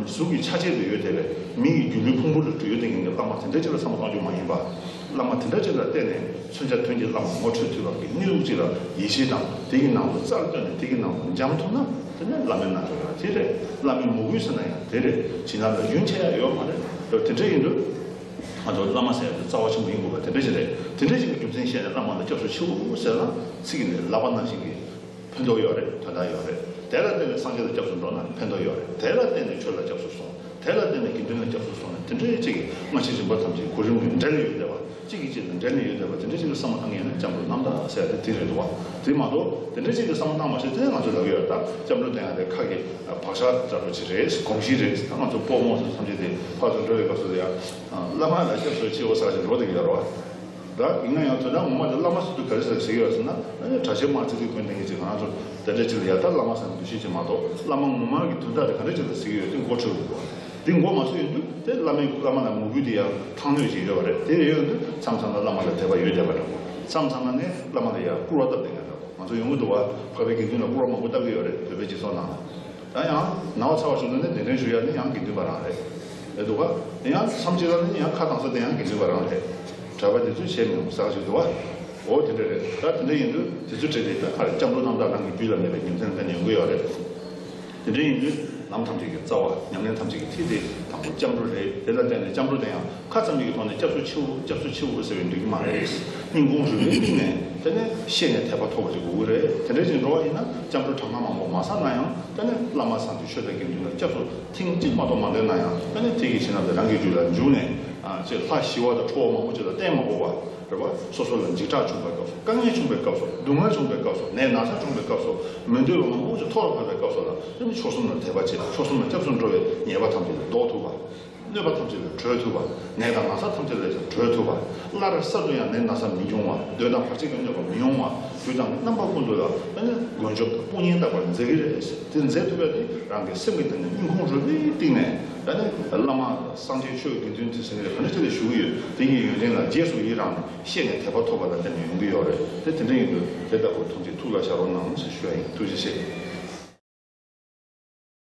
གཟུགས་ཀྱི་ཆ་བྱད་དུ་ཡོད་བསྡད་པའི་མི་ཡི་སྒྱུ་ལུས་ཕུང་པོ་ལ་སྤྲུལ་ཡོད་བསྡད་མཁན་གྱི་བླ་མ་དེ་འདྲ་ཅིག་ལ་བསམ་བློ་བཏང་རྒྱུ་མ་ཡིན་པ། བླ་མ་དེ་འདྲ་ཅིག་ལ་བརྟེན་ནས་མཚོན་ཆ་དོན་གྱི་བླ་མ་ངོ་འཕྲོད་ཐུབ་པ་གི་གནས་ལུགས་ཅིག་ལ་ཡིད་ཆེས་དང་། དེ་གི་ནང་དུ་རྩལ་བཏོན་ནས་དེ་གི་ནང་དུ་འབྱམས་ཐུབ་ན་དེ་ནས་བླ་མའི་རྣལ་འབྱོར་ཡང་དེ་རེད། བླ་མའི་མོས་གུས་ཟེར་ན་ཡང་དེ་རེད། བྱིན་རླབས་ལ་རྒྱུན་ཆད་ཡ་ཡོད་མ་རེད། དེ་འདྲ་ཡིན་དུས་ང་ཚོ་བླ་མ་ཟེར་ཡ་དེ་རྩ་བ་ཆེན་པོ་ཡིན་དགོས་པ་དེ་འདྲ་ཞིག་རེད། དེ་འདྲ་ཞིག་གི་རྒྱུ་མཚན་བཤད་ནས་བླ་མ་ལ་སྐྱབས་སུ་མཆིའོ་ཟེར་ན་ཚིག་གི་ནི་ལབ་པ་ནང་བཞིན་གྱི་ཕན་ཐོགས་ཡོད་རེད། དོན་དག་ཡོད་རེད། དེ་ལ་བརྟེན་ནས་སངས་རྒྱས་ལ་སྐྱབས་སུ་འགྲོ་ན་ཕན་ཐོགས་ཡོད་རེད། དེ་ལ་བརྟེན་ནས་ཆོས་ལ་སྐྱབས་སུ་སོང་། དེ་ལ་བརྟེན་ནས་དགེ་འདུན་ལ་སྐྱབས་སུ་སོང་ན་དེ་འདྲའི་གཅིག་གི་སྔ་ཕྱི་རིམ་པ་ཐམས་ཅད་གོ་རིམ་གྱིས་འབྲེལ་ཡོད་བསྡད་པ། གཅིག་གིས་གཅིག་ལ་འབྲེལ་ནས་ཡོད་བསྡད་པ་དེ་འདྲ་ཅིག་ལ་བསམ་བློ་བཏང་མཁན་ཡིན་ན་སྐྱབས་འགྲོ་རྣམ་དག་ཟེར་ཡ་དེ་དེ་རེད་འདུག་བ། དེ་མ་གཏོགས་དེ་འདྲ་ཅིག་གི་བསམ་བློ་བཏང་མ་ཤེས་དེ་ང་ཚོས་ལབ་ཀྱི་ཡོད། ད་སྐྱབས་འགྲོ་འདོན་ཡ་དེ་ཁ་གི་བག་ཆགས་འདྲ་པོ་ཅིག་རེད། གོམས་གཤིས་རེད། ད་ང་ཚོ་སྤོ་རྨོ་ཟེར་ཐམས་ཅད་དེ་ཕར་ཚུར་འགྲོ་བའི་སྐབས་སུ་ཡ་བླ་མ་ལ་སྐྱབས་སུ་མཆིའོ་ཟེར་ཞིག་འགྲོ་བསྡད་ཀྱི་ཡོད་རེད་བ། ད་ཡིན་ན་ཡང་དོན་དག་ངོ་མ་དེ་བླ་མ་ཟེར་དུས་ག་རེ་ཟེར་ཟེར་གྱི་ཡོད་ཟེར་ན། ཨ་ནི་གྲྭ་ཆེན་དམག་ཚིག་ཚིག་གོན་བསྡད་མཁན་ཅིག་ང་ཚོ་དེ་འདྲ་ཅིག་ལ་ཡ་ད་བླ་མ་ཟེར་ནས་འདུ་ཤེས་ཅིག་མ་གཏོགས་བླ་མ་ངོ་མ་གི་དོན་དག་དེ་ག་འདྲ་ཅིག་ལ་ཟེར་གྱི་ཡོད་དེ་མགོ་འཁྲུལ་འདུག་འདི་མགོ་མ་ཚོས་ཡོང་དུས་དེ་བླ་མའི་བླ་མ་ལ་མོས་གུས་དེ་ཡང་ཐང་ལྷོད་ཅིག་ཡོད་པ་རེད། དེ་ཡོད་དུས་མཚམས་མཚམས་ལ་བླ་མ་ལ་དད་པ་ཡོད་བསྡད་པ་འདྲ་པོ། མཚམས་མཚམས་ལ་ནི་བླ་མ་ལ་ཡང་སྐུར་བ་བཏབ་བསྡད་མཁན་འདྲ་པོ་ང་ཚོ་ཡོང་གི་འདུག་བ། འཕགས་པའི་དགེ་འདུན་ལ་སྐུར་བ་མང་པོ་བཏབ་ཀྱི་ཡོད་རེད། བོད་པའི་སྤྱི་ཚོགས་ནང་ལ། ད་ཡང་ན་བ་ཚ་བ་བྱུང་ན་ནི་གདན་འདྲེན་ཞུ་ཡ་ནི་ཡང་དགེ་འདུན་པ་རང་རེད། རེད་འདུག་ག། དེ་ཡང་མཚམས་གཅིག་ལ་ནི་ཡང་ཁ་གདངས་ས་དེ་ཡང་དགེ་འདུན་པ་རང་རེད། གྲྭ་པ་དེ་ཚོས་བྱས་མི་ཡོང་ཟེར་ཞིག་འདུག་ག། འོ་དེ་འདྲ་རེད། ད་དེ་འདྲ་ཡིན་དུས་དེ་ཚོའི་གྲས་དེ་ད་ག་རེ་སྐྱབས་འགྲོ་རྣམ་དག་རང་གི་རྒྱུད་ལ་མེད་པའི་རྒྱུ་མཚན་ད་ནི་ཡོང་གི་ཡོད་རེད། དེ་འདྲ་ཡིན་དུས་ལམ་ཐམས་ཅད་ཀྱི་རྩ་བ་ཉམས་ལེན་ཐམས་ཅད་ཀྱི་མཐིལ་དེ་དང་པོ་སྐྱབས་འགྲོ་རེད། དེ་ལ་བརྟེན་ནས་སྐྱབས་འགྲོ་དེ་ཡང་ཁ་ཙམ་གྱི་ཐོག་ནས་སྐྱབས་སུ་མཆིའོ་སྐྱབས་སུ་མཆིའོ་ཟེར་བའི་འགྲིག་གི་མ་རེད། སྙིང་ཁོང་རུས་པའི་གཏིང་ནས་དེ་ནས་ཤེས་ནས་དད་པ་ཐོབ་པ་ཅིག་དགོས་ཀྱི་རེད། དེ་འདྲ་ཅིག་འགྲོ་བ་ཡིན་ན་སྐྱབས་འགྲོ་གྲངས་ཀ་མང་པོ་མ་བསགས་ན་ཡང་དེ་ནས་བླ་མ་ཟེར་དུས་ཆོས་དང་དགེ་འདུན་ལ་སྐྱབས་སུ་ཐེངས་གཅིག་མ་གཏོགས་མ་འདོན་ན་ཡང་དེ་ནས་དེ་གི་བྱིན་རླབས་དེ་རང་གི་རྒྱུད་ལ་འཇུག་ནས་ཨ་ཅེ་ལྷ་ཞི་བ་དང་ཁྲོ་བ་མང་པོ་ཅིག་ལ་བརྟེན་མ་དགོས་པ། རེད་བ། སོ་སོ་ལ་འཇིགས་སྐྲག་བྱུང་བའི་སྐབས་སུ། དཀའ་ངལ་བྱུང་བའི་སྐབས་སུ། སྡུག་བསྔལ་བྱུང་བའི་སྐབས་སུ། ནད་ན་ཚ་བྱུང་བའི་སྐབས་སུ། མི་འདོད་པ་མང་པོ་ཅིག་ཐོག་ལ་བབས་པའི་སྐབས་སུ་ལ་དེ་ནི་མཆོག་གསུམ་ལ་དད་པ་བྱེད། མཆོག་གསུམ་ལ་སྐྱབས་སུ་འགྲོ་བའི་ཉེས་པ་ཐམས་ཅད་ལས་ལྡོག་ཐུབ་པ། གནོད་པ་ཐམས་ཅད་ལས་གྲོལ་ཐུབ་པ། ནད་དང་ན་ཚ་ཐམས་ཅད་ལས་ཀྱང་གྲོལ་ཐུབ་པ། སླར་གསར་དུ་ཡང་ནད་ན་ཚ་མི་འབྱུང་བ། གདོན་དང་བར་ཆད་ཀྱི་གནོད་པ་མི་ཡོང་བ། དུས་དང་རྣམ་པ་ཀུན་ཏུ་ལ་ཨ་ནི་མགོན་སྐྱོབ་དང་དཔུང་གཉེན་ལྟ་བུར་མཛད་ཀྱི་རེད། དེ་མཛད་ཐུབ་པ་དེ་རང་གི་སེམས་ཀྱི་སྟེང་ནས་སྙིང་ཁོང་རུས་པའི་གཏིང་ནས་ཨ་ནི་བླ་མ་སངས་རྒྱས་ཆོས་དགེ་འདུན་དེ་ཟེར་ནས་ག་འདྲ་ཅིག་ལ་ཞུ་གི་ཡོད། དེ་གཉིས་ཡོན་ཏན་ལ་རྗེས་སུ་ཡི་རང་ནས་ཤེས་ནས་དད་པ་ཐོབ་པ་ལ་བརྟེན་ནས་ཡོང་གི་ཡོད་རེད། དེ་དེ་འདྲ་ཡིན་དུས་དེ་ལྟ་བུ་ཐུགས་རྗེ་ཐུགས་ལ་བཞག་རོགས་གནང་ཞེས་ཞུ་ཡ་ཡིན། ཐུགས་རྗེ་ཆེ།